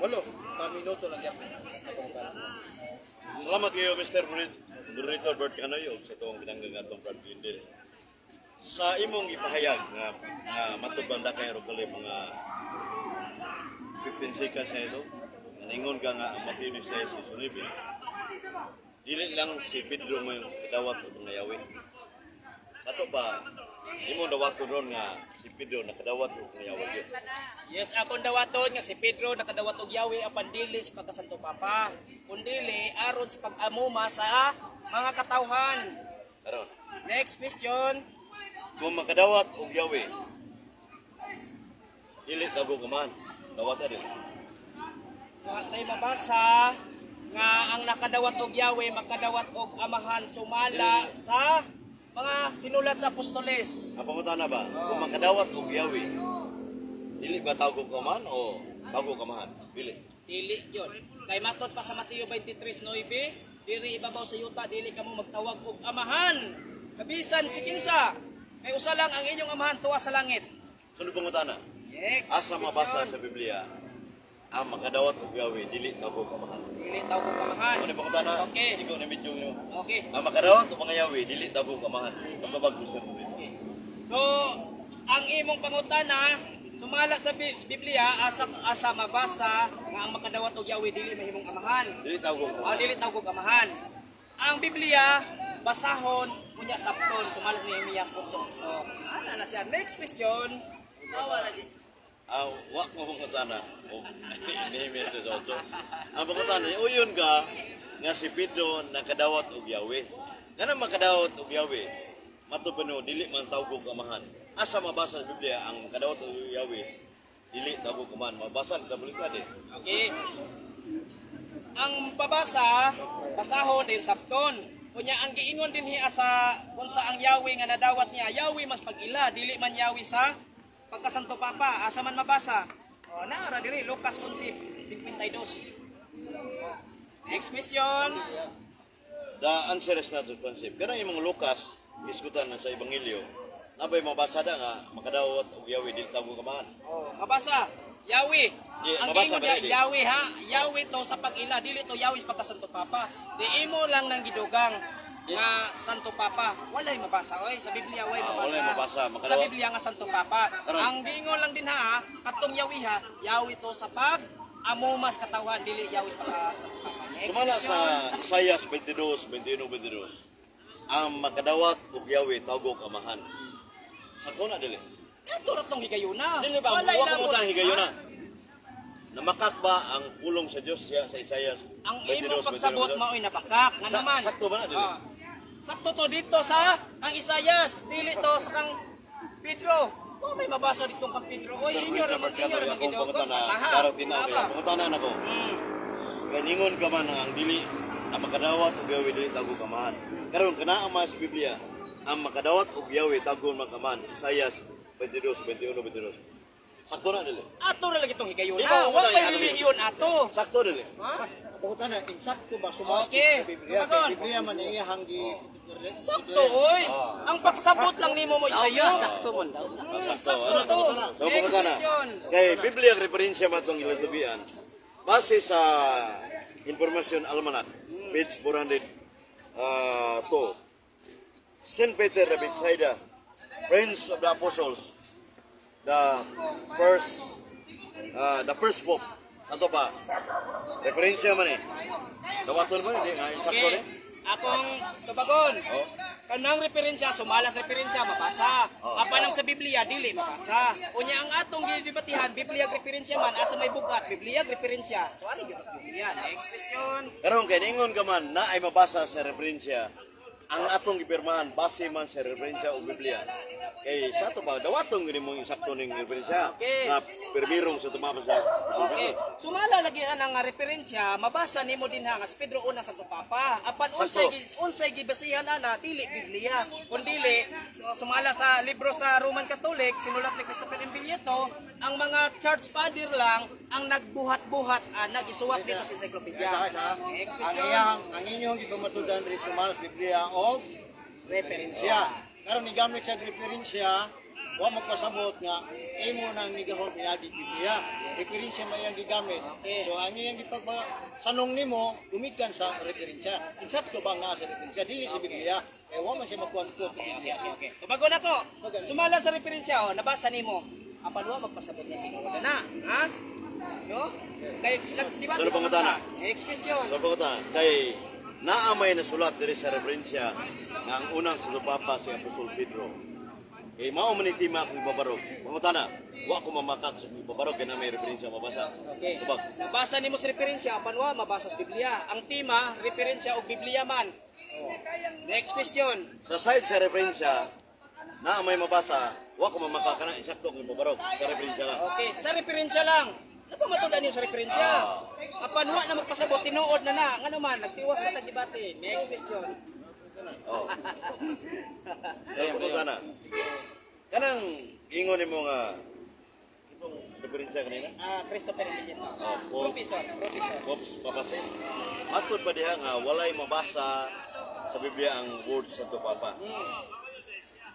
8 ka minuto lang yan na pangutana. Salamat kayo, Mr. Moderator Bert Canoy, ug sa tuong binanggang atong Brad Glendale. Sa imong ipahayag nga matod banda kay kali mga 15 seconds na ito, ningon ka nga ang Mateo 16:19, dili lang si Pedro mo yung kadawat og mga yawi. Kato ba, imong dawaton ron nga si Pedro nakadawat og mga yawi yun? Yes, akong dawaton nga si Pedro nakadawat og yawi apan dili sa pagkasanto papa. Kundili aron sa pag-amuma sa mga katawhan. Karon, Next question. kung makadawat og yawi, dili tago kuman, dawat dili. Wa tay mabasa nga ang nakadawat og Yahweh makadawat og amahan sumala sa mga sinulat sa apostoles. Ang pangutana ba, kung makadawat og yawi, dili ba tawag ka man o bago ka man? Dili. Dili yun. Kay matod pa sa Mateo 23:9, diri ibabaw sa yuta dili kamo magtawag og amahan. Kabisan si kinsa. Kay usa lang ang inyong amahan tuwa sa langit. Sunod pangutana, Next asa mabasa question. sa Biblia ang makadawat og yawi dili tawag ka man? Dili tawag og amahan. Ano pangutana? Okay. Ikaw na medyo nyo. Okay. Ang makadawat og mga yawi dili tawag ka man. Pagkabag gusto mo. Okay. So, ang imong pangutana sumala sa Biblia asa mabasa nga ang makadawat og Yahweh dili mahimong amahan. Dili tawag ka O dili tawag og amahan. Ang Biblia basahon unya sabton sumala ni Nehemias 8:8. Ana na siya. Next question. Ah, wa ko pangutana. O Nehemias 8. Ang pangutana, uyon ka nga si Pedro nakadawat og yawi. Nga makadawat og yawi, mato pa no, dili man tawag og amahan. Asa mabasa sa Biblia ang makadawat og yawi, dili tawag og amahan. Mabasa sa Biblia di. Okay. Ang babasa, basahon din sabton. Unya ang giingon din hiya sa unsa ang Yahweh nga nadawat niya. Yahweh mas pag-ila, dili man Yahweh sa pagkasanto papa. Asa man mabasa? O naara diri Lucas 11:52. Next question. The answer is not responsive. Kanang imong Lucas Isgutan sa Ebanghelyo, nabay mabasa da nga makadawat og Yahweh dili tawag Amahan? Oh, mabasa. Yahweh. Di, Ang mabasa gingon ba niya, di? Yahweh ha. Yahweh to sa pag-ila, dili to Yahweh sa pagka Santo Papa. Di imo lang nang gidugang nga Santo Papa. Walay mabasa oy sa Biblia, walay Ah, mabasa. walay mabasa. Sa Biblia nga Santo Papa. Karon. Ang giingon lang din ha, katong Yahweh ha, Yahweh to sa pag amumas katawan, dili Yahweh sa pagka Santo Papa. Next Sumala sa question. Isaias 22, 21, 22. Ang makadawat og Yahweh tawgog Amahan. Sakto na dili? Kato ra tong higayuna. Dili ba? Walay Wa ko labot. mo higayuna. Namakak ba ang pulong sa Dios siya sa Isaias Ang 22, imong pagsabot 21, 22? mao'y nabakak. Nga naman. Sakto ba na, dili? Ah. Sakto to dito sa kang Isayas, dili to sa kang Pedro. Wa may mabasa dito kang Pedro. Oy, inyo ra man, inyo ra man Akong ginugo. pangutana, Basaha. daraw tinaw Tama. kaya. Pangutana nako. Kay ningon ka man nga ang dili ang makadawat og Yahweh dili tawgog Amahan. Karon kana ang mga sa Biblia, ang makadawat og Yahweh tawgon man Amahan. Isaias 22, 21, 22. Sakto na dili? Ato ra lagi tong higayuna. Di ba, Wa wala may yung relihiyon ato. Sakto dili? Ha? Pangutana, insakto ba sumasok Okay. sa Biblia? Tumagon. Kay Biblia man iyahang gi Sakto oy. Ang pagsabot lang nimo mo isayo. Sakto. Sakto Ano? to. So, Next pangutana. question. Kay Biblia ang referensya ba itong ilatubian? Base sa Information Almanac, page 400, to, St. Peter the Bethsaida, Prince of the Apostles, the first pope. Ato pa, referensya man eh. Dawaton man, hindi nga, insakto Okay. eh. Akong tubagon. Oh. Kanang referensya, sumalas referensya, mabasa. Oh. Apan ang sa Biblia, dili mabasa. Unya ang atong gidebatihan, Biblia referensya man, asa may bugat, Biblia referensya. So ari gyud sa Biblia. Next question. Karon kay ningon ka man na ay mabasa sa referensya ang atong gipirmahan base man sa referensya o Biblia. Kay sa ato ba dawaton gini mo insakto ning referensya Okay. nga pirmirong sa tumapa sa Okay. Sumala lagi ang nga referensya, mabasa nimo din ha nga si Pedro una sa Papa. Apan unsay gibasihan ana dili Biblia. Kun dili so, sumala sa libro sa Roman Catholic sinulat ni Christopher M. Villieto, ang mga church father lang ang nagbuhat-buhat ana gisuwat dito sa encyclopedia. Sa Next ang question. iyang ang inyong gipamatudan ri sumala sa Biblia og Referensya. referensya. Karon nigamit siya og referensya, wa magpasabot nga imo nang nigahon pinagi Biblia. Referensya man iyang gigamit. Okay. So ang iyang gipagsanong nimo gumikan sa referensya. Insakto ba nga sa referensya dili sa Biblia? Eh wa man siya makuan ko sa Biblia. Okay. Tubago na ko. Sumala sa referensya oh, nabasa nimo. Apan wa magpasabot niya tinuod na. Ha? No? Kay nag di ba? Sino pangutana? Next question. So pangutana kay naa may nasulat diri sa referensya nga ang unang sa Papa si Apostol Pedro. Kay mao man ni tema akong ibabarog. Pangutana, wa ko mamakak sa ibabarog kay na may referensya mabasa. Okay. Tubag. Nabasa nimo sa referensya, apan wa mabasa sa Biblia. Ang tema, referensya og Biblia man. Next question. Sa side sa referensya, na may mabasa, wa ko mamaka kana insakto ang ibabarog sa referensya lang. Okay, sa referensya lang. Napamatudan niyo sa referensya. Apan wa na magpasabot, tinuod na na. Ngano man, nagtiwas pa tag debate. Next question. Oh. So, pangutana. Kanang ingon nimo nga itong referensya kanina? Ah, Christopher Emiliano. Oh, po. Professor, professor. Pops Papasin. Matod ba diha nga walay mabasa sa Biblia ang words sa Santo Papa?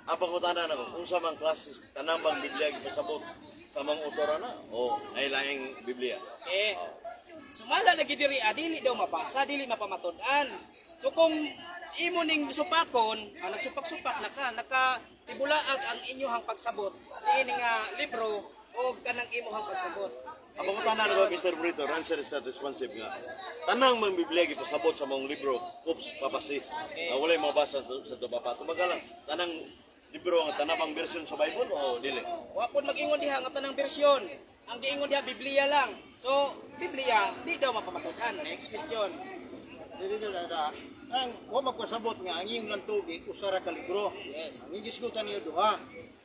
Ang pangutana nako, unsa man klase tanang bang Biblia gipasabot sa mga autora na o ay laing Biblia? Eh, sumala lagi diri ah, dili daw mabasa, dili mapamatud-an. So kung imo ning supakon, nagsupak-supak na ka, naka tibulaag ang inyohang pagsabot niini nga libro o kanang imuhang pagsabot. Ang pangutana nako, Mr. Brito, answer is not responsive nga. Tanang mang Biblia gipasabot sa mga libro, Pops Papasi. Na walay mabasa sa Santo Papa. Tumaga lang, tanang libro ang tanang version sa Bible o dili? Wa pud mag-ingon diha nga tanang bersyon. Ang giingon diha Biblia lang. So, Biblia di daw mapamatud-an. Next question. Dili na sa ang wa magpasabot nga ang iyong lantugi usa ra ka libro. Yes. Ang gisgutan niyo duha.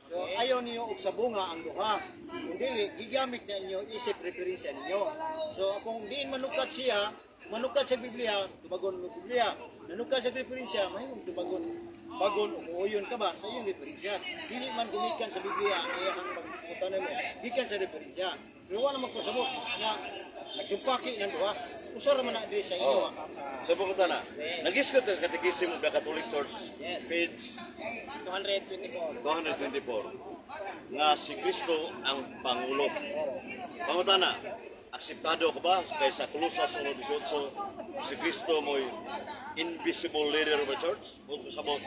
So ayaw niyo og sabunga ang duha. Kung dili gigamit na inyo isip referensya ninyo. So kung diin manukat siya, manukat sa Biblia, tubagon mo Biblia. Nanukat sa referensya, mahimong tubagon bagon umuuyon ka ba sa iyong referensya. Dili man gumikan sa Biblia ang iyang pagputanan mo, gikan sa referensya. Pero wala magpasabot nga Nagsumpaki ng duha. Usa ra man na di sa inyo. Oh. Ah. Sa pangutana, nagisgot ang Catechism of the Catholic Church, Yes. page 224. 224, nga si Kristo ang Pangulo. Pangutana, akseptado ka ba kay sa Colosas 1:18 si Kristo mo'y invisible leader of the church? O kung sabot,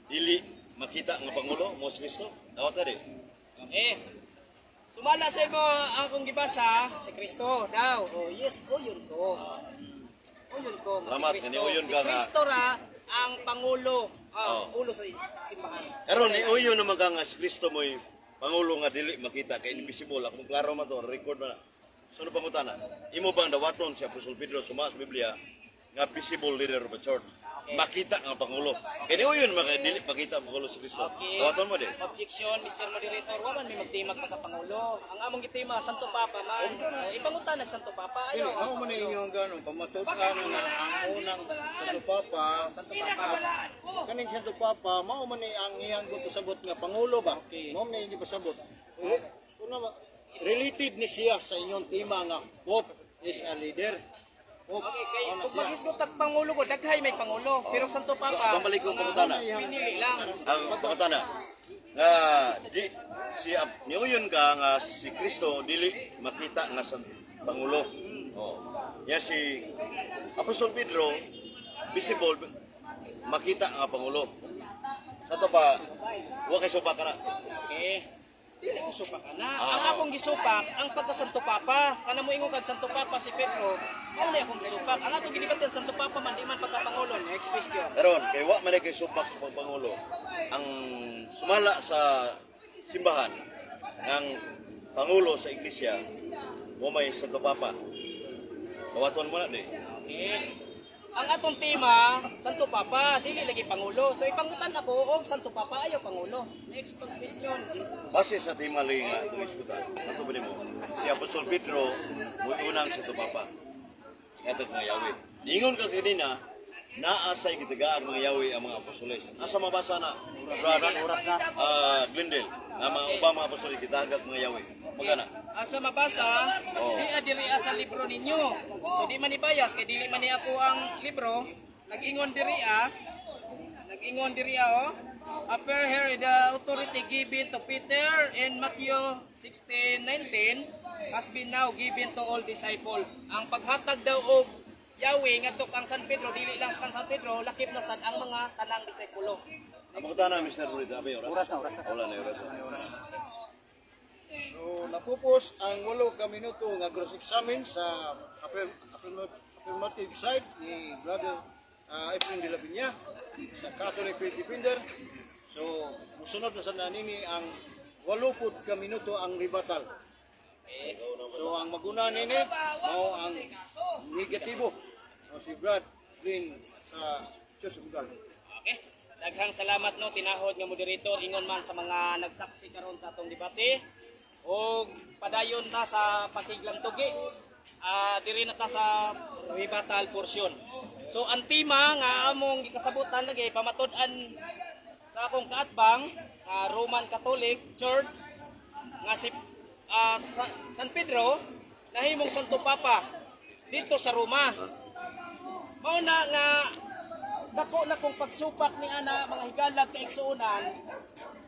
dili makita nga Pangulo mo si Kristo? Dawat di. Okay. Sumala sa imo ang akong gibasa, si Kristo daw. Oh, yes, uyon ko. Uyon ko nga Salamat, si Kristo. niuyon Si ka nga. Kristo ra ang pangulo, Oh. ulo sa simbahan. Karon niuyo naman ka nga si Kristo mo'y Pangulo nga dili makita kay invisible. Akong klaro man to, record man na. So ano pangutana? Imo bang dawaton si Apostol Pedro suma sa Biblia nga visible leader of the church? Makita nga Pangulo. Kay niuyon man kay dili makita ang Pangulo si Kristo. Okay. Dawaton mo di. Objection, Mr. Moderator, wa man may magtimag pagka-pangulo. Ang among gitima, Santo Papa man. Oh, ipangutan nag Santo Papa. Dili, Ayaw. mao man na inyong ganun pamatud-an nga ang unang Santo Papa, Santo Papa. Kaning Santo Papa, mao man ni ang iyang gipasabot nga pangulo ba? Okay. Mao man ni iyang gipasabot. Una related ni siya sa inyong tema nga Pope is a leader. Pope, Okay, kay mao na kung siya. maghisgot tag pangulo ko, daghay may pangulo. Pero Santo Papa, Pambalik kong pangutana. pinili lang. Ang pangutana nga di si niuyon ka nga si Kristo dili makita nga sa Pangulo. Oh. Ya si Apostol Pedro visible makita nga Pangulo. Sa to pa wa kay supa kana. Okay. Dili ko supak ana. Ang akong gisupak ang pagka Santo Papa. Kana mo ingon kag Santo Papa si Pedro, mao na akong gisupak. Ang atong gidibatan Santo Papa man di man pagka pangulo. Next question. Karon kay wa man kay supak sa pagpangulo. Ang sumala sa simbahan ng pangulo sa iglesia mo may Santo Papa. Dawaton mo na di. Okay. Ang atong tema, Santo Papa, dili lagi pangulo. So ipangutan ako og Santo Papa ayaw pangulo. Next question. Base sa tema lagi nga itong iskutan, ato ba nimo? Si Apostol Pedro, muy unang sa Papa. Ihatag mga Yahweh. Ningon ka kanina, naa sa ikitagaan mga Yahweh ang mga apostoles. Asa mabasa na? Brad, Glendale, nga mga ubang mga apostoles gitagag mga Yahweh. Magana. Asa mabasa, di diri sa libro ninyo. So di man ni bias kay dili man ni ako ang libro. Nag-ingon diri ah. Nag-ingon diri ah, oh. Appear here the authority given to Peter in Matthew 16:19 has been now given to all disciple. Ang paghatag daw og Yahweh ngadto kang San Pedro dili lang sa kang San Pedro lakip na sad ang mga tanang disipulo. Ang pangutana, Mr. Burita, abi, oras? Oras na, oras na. Wala na, oras na. So napupos ang 8 ka minuto nga cross examine sa affirmative side ni Brother Efrain de la Viña sa Catholic Faith Defender. So musunod na sa nini ang 8 pud ka minuto ang rebuttal. So ang maguna nini mao ang negatibo. So, si Brad Green sa Church of God. Okay. Daghang salamat no tinahod nga moderator ingon man sa mga nagsaksi karon sa atong debate. Og padayon ta sa pakiglamtugi. Diri na ta sa rebuttal portion. So ang tema nga among gikasabutan lagi pamatud-an sa akong kaatbang Roman Catholic Church nga si San Pedro nahimong Santo Papa dito sa Roma. Mao na nga dako na kong pagsupak ni ana mga higalag kaigsuonan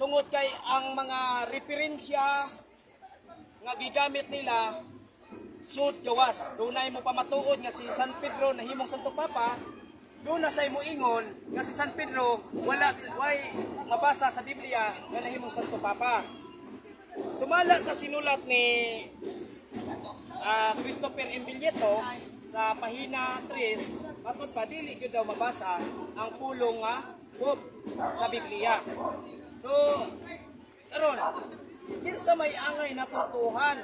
tungod kay ang mga referensya nga gigamit nila sud gawas. Dunay mo pamatuod nga si San Pedro nahimong Santo Papa, doon na say mo ingon nga si San Pedro wala way mabasa sa Biblia nga nahimong Santo Papa. Sumala sa sinulat ni Christopher M. Villeto sa pahina 3, matod pa dili gyud daw mabasa ang pulong nga Pope sa Biblia. So, karon, kinsa may angay natutuhan?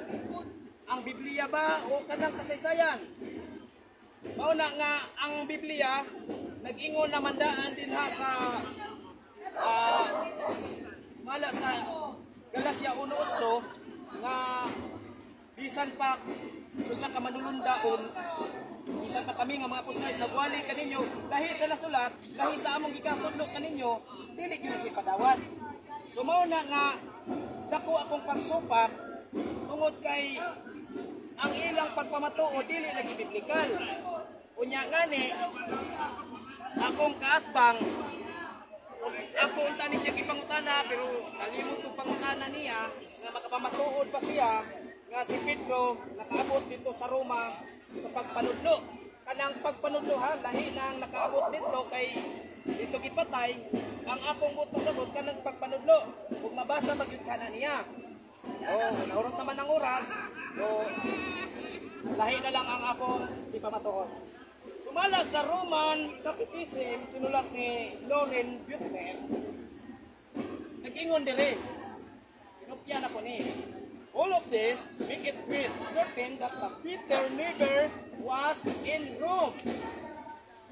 Ang Biblia ba o kanang kasaysayan? Mao na nga ang Biblia nag-ingon na mandaan dinha sa mala sa Galacia 1:8 nga bisan pa usa ka manulundaon, bisan pa kami nga mga apostoles nagwali kaninyo lahi sa nasulat, lahi sa among gikatudlo kaninyo, dili gyud si padawat. So mao na nga dako akong pagsupak tungod kay Ang ilang pagpamatuod dili lagi biblikal. Unya ngani akong kaatbang, ako unta ni siya gipangutana, pero nalimot og pangutana niya nga makapamatuod pa siya nga si Pedro nakaabot dito sa Roma sa pagpanudlo. Kanang pagpanudlo ha, lahi na ang nakaabot dito kay dito gipatay. Ang akong buot pasabot, kanang pagpanudlo, ug mabasa magyud kana niya. Oh, naurot naman ang oras. So lahi na lang ang akong ipamatuod. Sumala sa Roman Catechism, sinulat ni Loren Buettner, nag-ingon dire, kinopya na ko ni. "All of this make it with certain that the Peter never was in Rome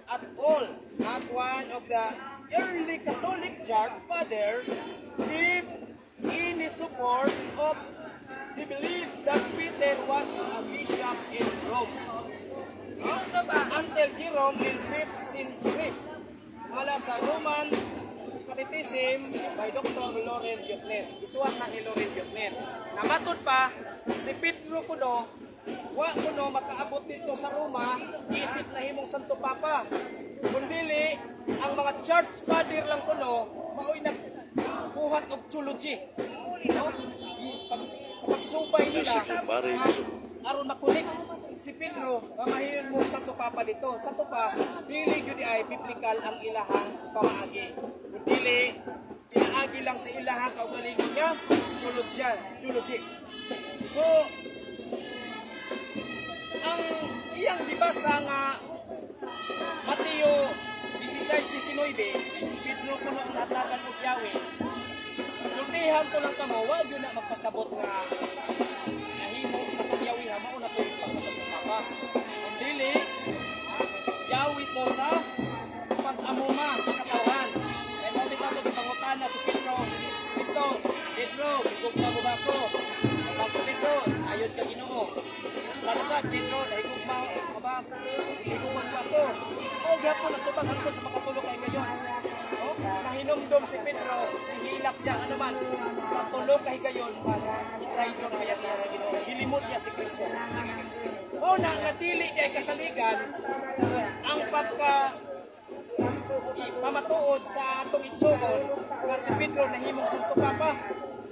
at all. Not one of the early Catholic Church father gave any support of the belief that Peter was a bishop in Rome until Jerome in 5th century." Mala sa Roman Catechism by Dr. Loren Buettner. Isuwat na ni Loren Buettner. Namatod pa, si Pedro kuno, wa kuno makaabot dito sa Roma, isip na himong Santo Papa. Kundili, ang mga church father lang kuno, mao'y nagbuhat og theology. No? Sa pagsubay nila, Joseph, pare, Joseph. Aron makunik si Pedro nga mahimo Santo Papa dito. Santo pa, dili gyud ay biblical ang ilahang pamaagi. Kun dili pinaagi lang sa ilahang kaugalingon nga theology, theology. So ang iyang gibasa nga Mateo 16:19, si Pedro kuno ang natagan og Yahweh. Sultihan ko lang kamo, wa gyud na magpasabot nga nahimo katong Yahweh ha, mao na to yung pagpasabot Papa. Kung dili, Yahweh to sa pag-amuma sa katawhan. Kaya mao bitaw to gipangutana si Pedro. Kristo, "Pedro, higugma mo ba ako?" Pag si Pedro, "Sayod ka, Ginoo." Mas para sa Pedro, "Nahigugma ka ba? Higugma mo ako?" O gyapon nagtubag hangtod sa makatulo kay ngayon. No? Nahinumdom si Pedro, hihilak siya, ano man, katulo kay gayon, man, itraidor kaya niya si Ginoo. Gilimot niya si Kristo. O na nga dili kay kasaligan ang pagka pamatuod sa atong igsuon nga si Pedro nahimong Santo Papa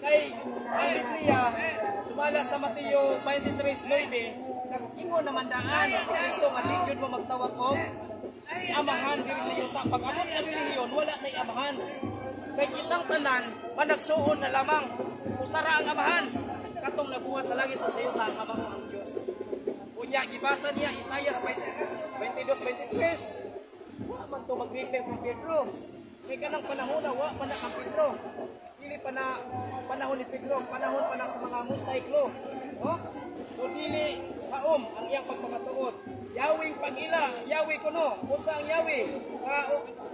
kay ang Biblia, sumala sa Mateo 23:9, nag-ingon naman daan si Kristo nga di gyud mo magtawag og amahan diri sa yuta. Pag abot sa relihiyon, wala na amahan kay kitang tanan managsuon na lamang. Usara ang amahan? Katong nabuhat sa langit o sa yuta, ang ama mo ang Dios. Unya gibasa niya Isaias 22:23. Wa man to mag-refer kang Pedro. Kay kanang panahon na wa pa na kang Pedro. Dili pa na panahon ni Pedro, panahon pa na sa mga mosaiklo. No? So dili kaom ang iyang pagpamatuod. Yawing pag-ila, Yahweh kuno. Unsa ang Yahweh? Nga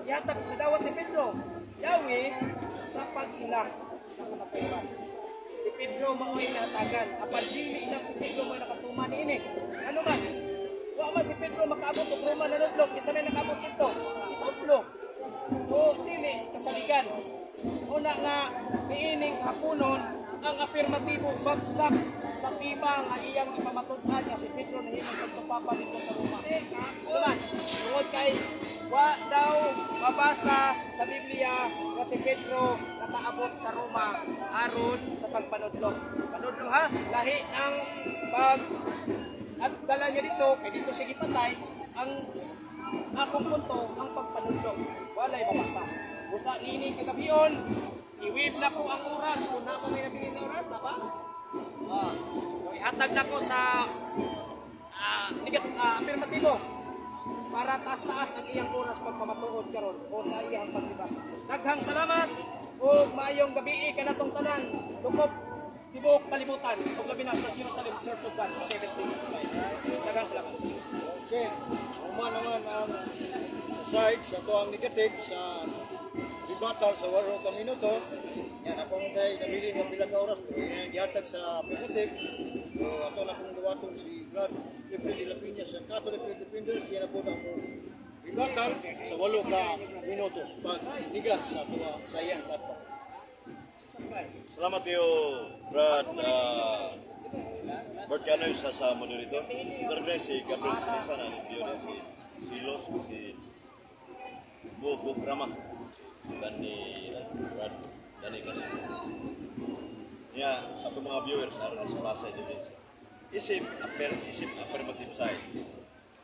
ihatag nadawat ni Pedro. Yahweh sa pag-ila sa kamatayon. Si Pedro mao'y nahatagan. Apan dili lang si Pedro may nakatuman niini. Ano man? Wa man si Pedro makaabot og Roma nanudlok. Kinsa may nakaabot dito? Si Pablo. O dili kasaligan. Una nga niining hapunon, ang apirmatibo bagsak sa tema nga iyang ipamatud-an nga si Pedro nahimong Santo Papa dito sa Roma. Ano man, tungod kay wa daw mabasa sa Biblia nga si Pedro nakaabot sa Roma aron sa pagpanudlo. Panudlo ha, lahi ang pag at dala niya dito kay dito siya gipatay. Ang akong punto, ang pagpanudlo walay mabasa. Busa nini kagabion, i-wave na ko ang oras kung na may nabilin na oras na ba. So ihatag na ko sa afirmatibo para taas-taas ang iyang oras pagpamatuod karon o sa iyang pagdiba. Daghang salamat ug maayong gabi kanatong tanan lukop tibuok kalibutan ug labi na sa Jerusalem Church of God 70. Daghang salamat. Okay, uma naman ang sa side sa to ang negative sa rebuttal sa 8 ka minuto. Yan, ako man tayo nabili ng pila ka oras pero yan gihatag sa affirmative. So ato na pong duwaton si Brad Jeffrey de la Peña sa Catholic Faith Defenders. Yan na po na mo rebuttal sa 8 ka minutos pag nigar sa tuwa sa iyang platform. Salamat iyo, Brad. Bert Canoy sa moderator. Third si Gabriel Sinisa na ni Pioneer, si Silos, si Bo Bo Krama, si Danny Brad, Danny Castro. Niya, sa itong mga viewers, aron sa Plaza Indonesia. Isip affirmative side.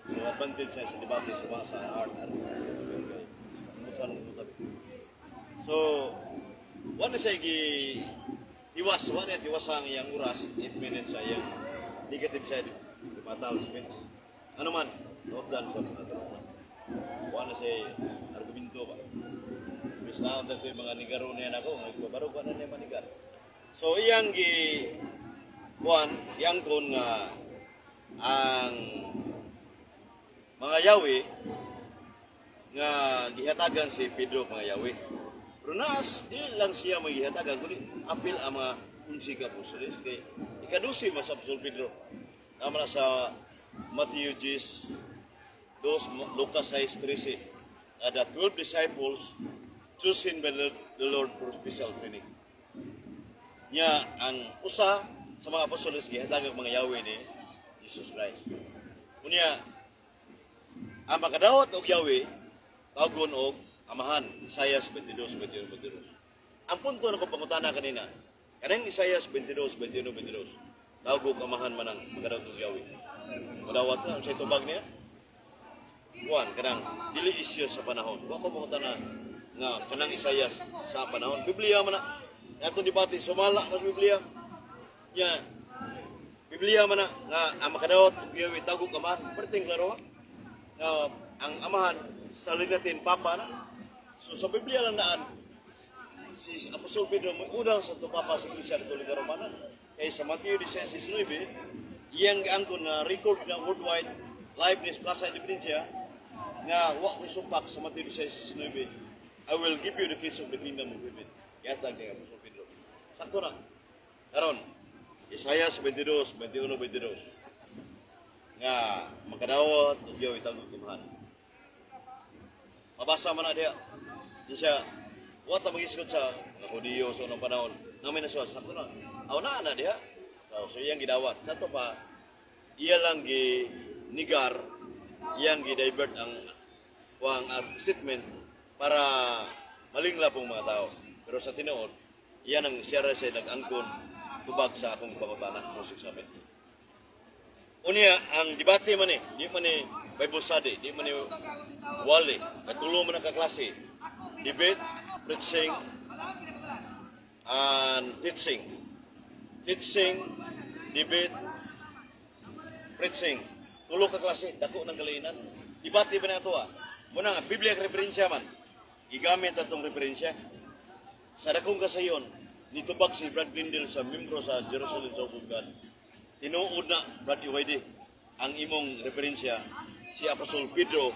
So advantage siya sa debate sa mga sa art art. So, wala siya gi iwas, wala niya tiwas ang iyang oras, 8 minutes sa iyang negative side, rebuttal speech. Ano man, nodan sa mga tulungan. Wala siya argumento ba. Bis na ang yung mga nigaro niya nako, nagbabaro ka na niya manigar. So iyang gi kuan, iyang kon nga ang mga Yahweh nga gihatagan si Pedro mga Yahweh. Pero naas, di lang siya may gihatagan, kundi apil ang mga 11 ka apostoles. Kay ikadusi mas Apostol Pedro. Tama na sa Matthew 10, 2, Lucas 6:13. The 12 disciples chosen by the Lord for special training. Nya ang usa sa mga apostoles gihatagan mga Yahweh ni Jesus Christ. Unya, ang makadawat og Yahweh tawgon og Amahan, Isaias 22, 21, 22. Ang punto na ko pangutana kanina, kanang Isaias 22, 21, 22, tawag og Amahan man ang makadawat og Yahweh. Madawat na, unsay tubag niya? Kuan, kanang dili isyu sa panahon. Wa ko mangutana nga kanang Isaias sa panahon. Biblia man na. Atong debate sumala mas Biblia. Nya Biblia man na nga ang makadawat og Yahweh tawag og Amahan. Perting klaro ha? Nga ang Amahan sa Latin Papa na. So sa Biblia lang daan si Apostol Pedro may unang sa Papa sa Iglesia Katolika Romana. Kay sa Mateo 16:9, iyang giangkon na record na worldwide live ni Plaza Independencia nga wa ko supak sa Mateo 16:9. "I will give you the keys of the kingdom of heaven." Yatag ni Apostol Pedro. Sakto na. Karon, Isaias 22, 21, 22 nga makadawat og Yahweh tawag Amahan. Mabasa man na diya. Di siya, wa ta magisgot sa mga Hudiyo sa unang panahon. Namin na siya, sakto na. Aw na na diha. So iyang gidawat. Sa to pa, iya lang gi nigar, iyang gi-divert ang kuang ang statement para malingla pong mga tao. Pero sa tinuod, iyan ang siya ra siya nag-angkon tubag sa akong pangutana, music summit. Unya, ang debate man eh, di man ni Bible study, di man ni wali, katulo man ang kaklase. Debate, preaching, and teaching. Teaching, debate, preaching. Tulo ka klase, dako ng kalinan. Debate ba na ito ah? Muna nga, Biblia referensya man. Gigamit atong referensya. Sa dakong kasayon, nitubag si Brad Glendale sa membro sa Jerusalem Church of God. Tinuod na, Brad EYD, ang imong referensya, si Apostol Pedro,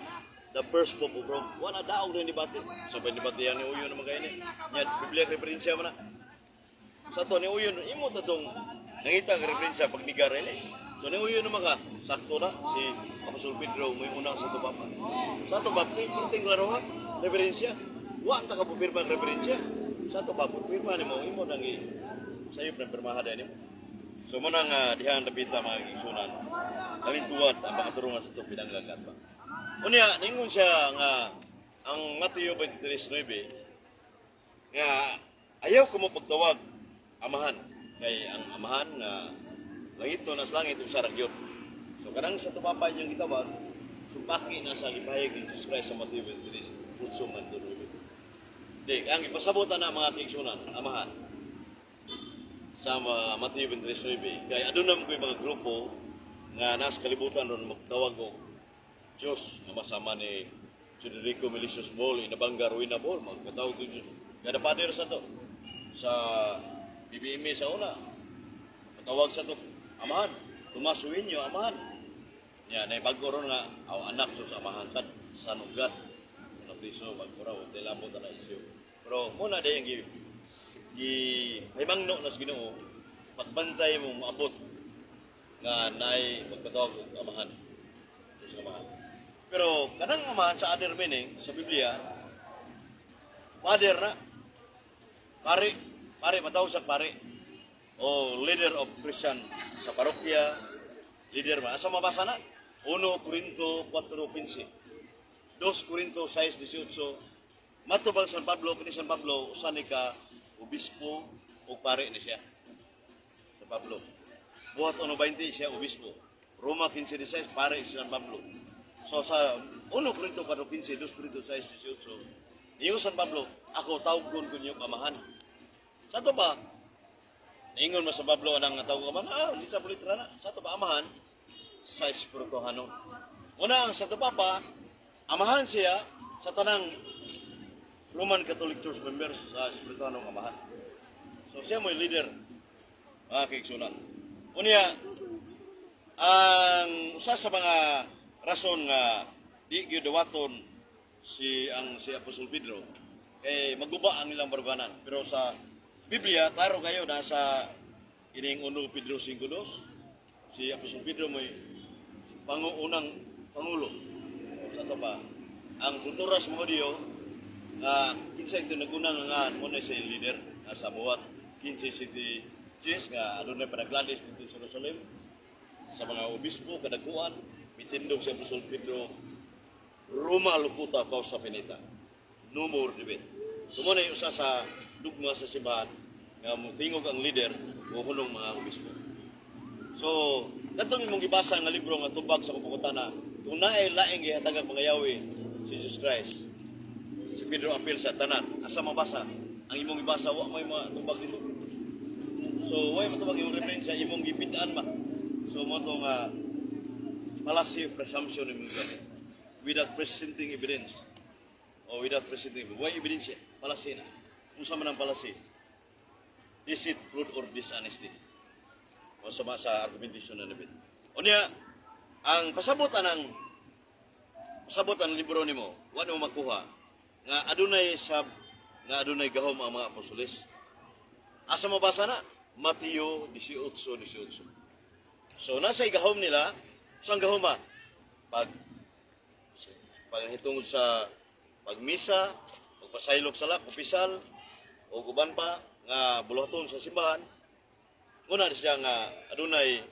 the first Pope of Rome. Wala daog na debate. Sa so, debate yan ni Uyo naman kayo ni. Nya, Biblia referensya man na. Sa to ni Uyo, imo ta tong nangita ang referensya pag nigar ini. So ni Uyo naman ka, sakto na si Apostol Pedro may unang sa Papa. Sa to ba, perting klaro ha, referensya. Wa ta ka pupirma ang referensya. Sa to ba, pupirma nimo imo nang i sayop ng pirmaha dahil nimo. So mo nang diha ang dapita, mga igsunan. Kaming tuwad ang mga turungan sa itong pinanggagat ba. Unya, ningon siya nga ang Mateo 23:9 nga ayaw ko mo pagtawag Amahan kay ang Amahan nga langit to nas langit usa ra gyud. So kanang sa tupapa inyong gitawag supaki na sa gipahayag ni Jesus Christ sa Mateo 23:8 ngadto 9. Di, ang ipasabot na mga kaigsunan, Amahan sa Mateo 23:9 kay aduna mo ko'y mga grupo nga nas kalibutan ron magtawag og Diyos nga masama ni Federico Melicious Ball, Inabanga Ruina Ball, magkatawag og Diyos. Kada pader sa to sa BBM sa una matawag sa to Amahan, Tomas Sueño, Amahan. Nya nay bago ron nga aw anak to sa Amahan sa sanugat na priso bago raw dili mo ta na isyu. Pero mo na day ang gi gi haymangno na sa Ginoo pagbantay mo maabot nga naay magpatawag og Amahan, Diyos Amahan. Pero kanang Amahan sa other meaning sa Biblia, father na pare, pare matawag sa pare. O leader of Christian sa parokya, leader ba? Asa mabasa na? 1 Corinto 4:15. 2 Corinto 6:18. Matubang San Pablo, kini San Pablo, usa ni ka obispo o pare ni siya. San Pablo. Buhat 1:20 siya obispo. Roma 15:16 pare si San Pablo. So sa 1 Corinto 4:15, 2 Corinto 6:18, niingon San Pablo, "Ako tawgon ko niyo amahan." Sa to ba, niingon mo San Pablo anang tawag amahan, di sa bulitra na. Sa to ba amahan, sa espirituhanon. Una ang Santo Papa, amahan siya sa tanang Roman Catholic Church members sa espirituhanong amahan. So siya mo'y leader, mga kaigsunan. Unya, ang usa sa mga rason nga di gyud dawaton si Apostol Pedro kay maguba ang ilang baruganan. Pero sa Biblia, klaro kayo nasa ining 1 Pedro 5:2, si Apostol Pedro mo'y pangunang pangulo. Sa to pa, ang kultura sa mga Hudiyo, nga kinsa ito nagunang nga mo na siya leader nga sa buhat 15 City Church nga adunay panagladis dito sa Jerusalem sa mga obispo kadakuan mitindog si Apostol Pedro, "Roma locuta causa finita, no more debate." So mo na yung usa sa dugma sa simbahan nga motingog ang leader o hunong mga obispo. So kadtong imong gibasa nga libro nga tubag sa pangutana kung naay laing gihatagang mga yawi si Jesus Christ, si Pedro apil sa tanan. Asa mabasa ang imong gibasa? Wa may mga tubag dito. So way matubag imong referensya, imong gibidaan ba. So mo to nga fallacy of presumption imong gamit without presenting evidence o without presenting evidence. Why evidence? Fallacy na. Unsa man ang fallacy? Deceit, fraud or dishonesty o sama sa argumentation na nabit. Unya, ang pasabot anang pasabot ang libro nimo, wa nimo makuha nga adunay sab nga adunay gahom ang mga apostoles. Asa mabasa na? Mateo 18:18. So nasa gahom nila, saan gahom ba? Pag hitungod sa pagmisa, pagpasaylok sa lak, opisyal, o uban pa nga buluhaton sa simbahan, muna siya nga adunay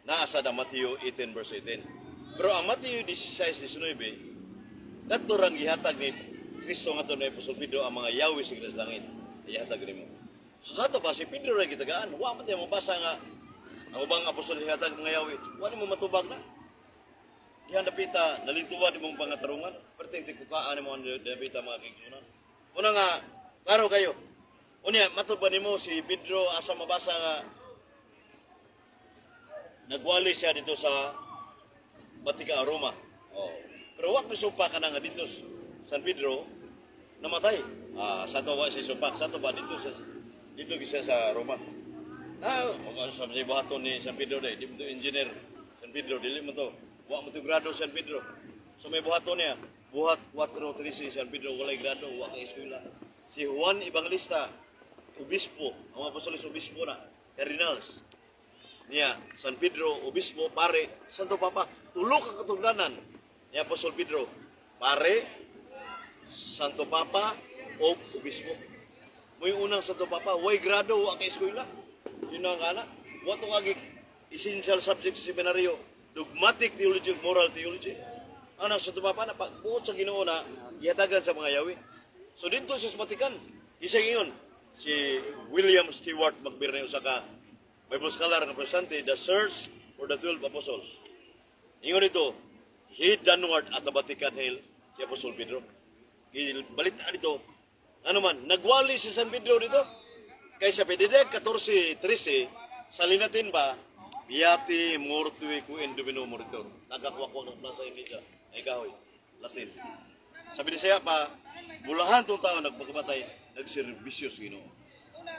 naa sa da Mateo 18 verse 18. Pero ang Mateo 16:19, kadto rang gihatag ni Kristo ngadto ni Apostol Pedro ang mga yawi sa langit. Gihatag nimo. So sa ato pa si Pedro ra gitagaan, wa man tayo mabasa nga ang ubang apostol gihatag mga yawi. Wa nimo matubag na. Dihan dapita nalintuwan imong pangatarungan, perting tikukaan nimo ang dapita, mga kaigsunan. Una nga klaro kayo. Unya, matod ba nimo si Pedro, asa mabasa nga nagwali siya dito sa Batika, Roma? Oh. Pero wa misumpa ka na nga dito sa San Pedro namatay. Sa to wa si sumpak, sa to ba dito gisa sa Roma. Ano sa mga buhaton ni San Pedro day, di mo to engineer. San Pedro dili mo to. Wa mo to grado San Pedro. So may buhaton niya. Buhat 4:13, San Pedro walay grado, wa kay eskwela. Si Juan Evangelista, obispo, ang mga apostoles obispo na, cardinals. Niya, San Pedro, obispo, pare, Santo Papa, tulo ka katungdanan ni Apostol Pedro. Pare, Santo Papa, o obispo. Mo yung unang Santo Papa, way grado, wa kay eskwela. Yun ang kana. Wa to kagi essential subject sa seminaryo. Dogmatic theology ug moral theology. Ang Santo Papa na pagbuot sa Ginoo na gihatagan sa mga yawi. So dito sa Vatican, isa ingon si William Stewart McBirney, usa ka Bible scholar nga Protestante, The Search for the 12 Apostles. Ingon dito, head downward at the Vatican Hill, si Apostol Pedro. Balita dito, ano man, nagwali si San Pedro dito. Kay sa PDD 14:13, sa Linatin ba, "Beati mortui qui in Domino moritur." Nagkakwak-kwak ng plaza Emilia. Ay kahoy, Latin. Sabi ni siya pa, bulahan tong tao nagpagkamatay, nagserbisyo sa Ginoo.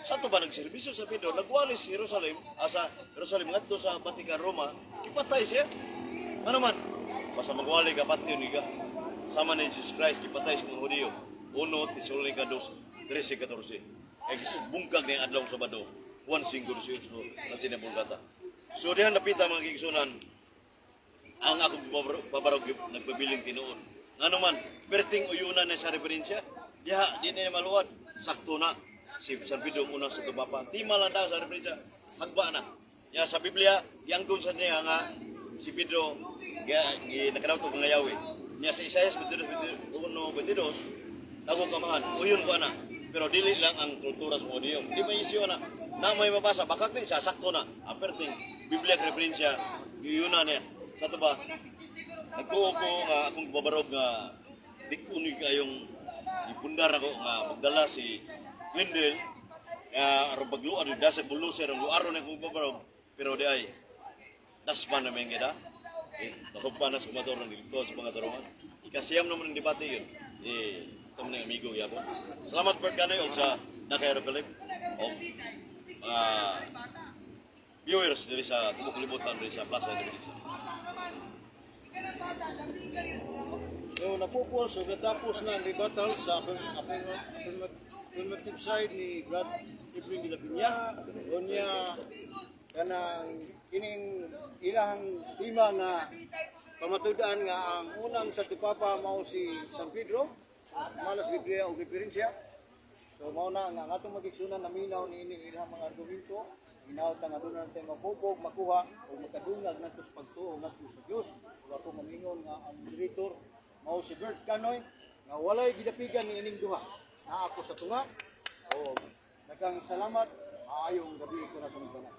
Sa to ba nagserbisyo sa Pedro, nagwali sa Jerusalem, sa Jerusalem ngadto sa Vatican, Roma, kipatay siya. Ano man, basta magwali ka patyon ka. Sama ni Jesus Christ, gipatay sa mga Hudiyo. 1 Tesalonica 2, 13, 14. Ay bungkag ni adlaw Sabado, Juan 5:18, Latin na Vulgata. So dihan napita, mga kaigsunan, ang akong babarog nagpabiling tinuod. Ngano man, perting uyunan na sa referensya, diha, di na maluwad, sakto na. Si San Pedro ang unang Santo Papa. Tima lang daw sa referensya. Hagba na. Ya sa Biblia, giangkon sa niya nga si Pedro gi nakadawto mga Yahweh. Niya sa Isaias 22, 22, tago kamahan, uyon ko ana. Pero dili lang ang kultura sa Hudiyo. Di may isyu ana. Na may mabasa, bakak din siya, sakto na. Aperting, Biblia referensya, yun na niya. Sa to ba, nagtuo ko nga akong babarog nga di ko ni kayong ipundar ako nga magdala si Glendale nga aron pagluar di dasag buluser ang luaron akong babarog, pero di ay dasman na may ngeda eh pa na sumator ng dilito sa mga tarungan. Ikasiyam naman ang debate yun eh. Ito man ang amigo yapon. Salamat, Bert Kanoy, og sa Nakayro Kalib og mga viewers diri sa tubok libutan diri sa Plaza Indonesia. So napupol, so natapos na ang rebuttal sa affirmative side ni Brad Edwin de la Peña. Unya kanang kining ilang tema nga pamatud-an nga ang unang Santo Papa mao si San Pedro, so, malas Biblia o referensya. So mao na nga ang atong magigsunan naminaw niini ilang mga argumento. Hinaut nga aduna natin mapupog, makuha o makadungag nato sa pagtuo nato sa Dios. Ug ako mamingon nga ang moderator mao si Bert Canoy nga walay gidapigan ni ining duha. Naa ako sa tunga. O daghang salamat, maayong gabi ko na tanan.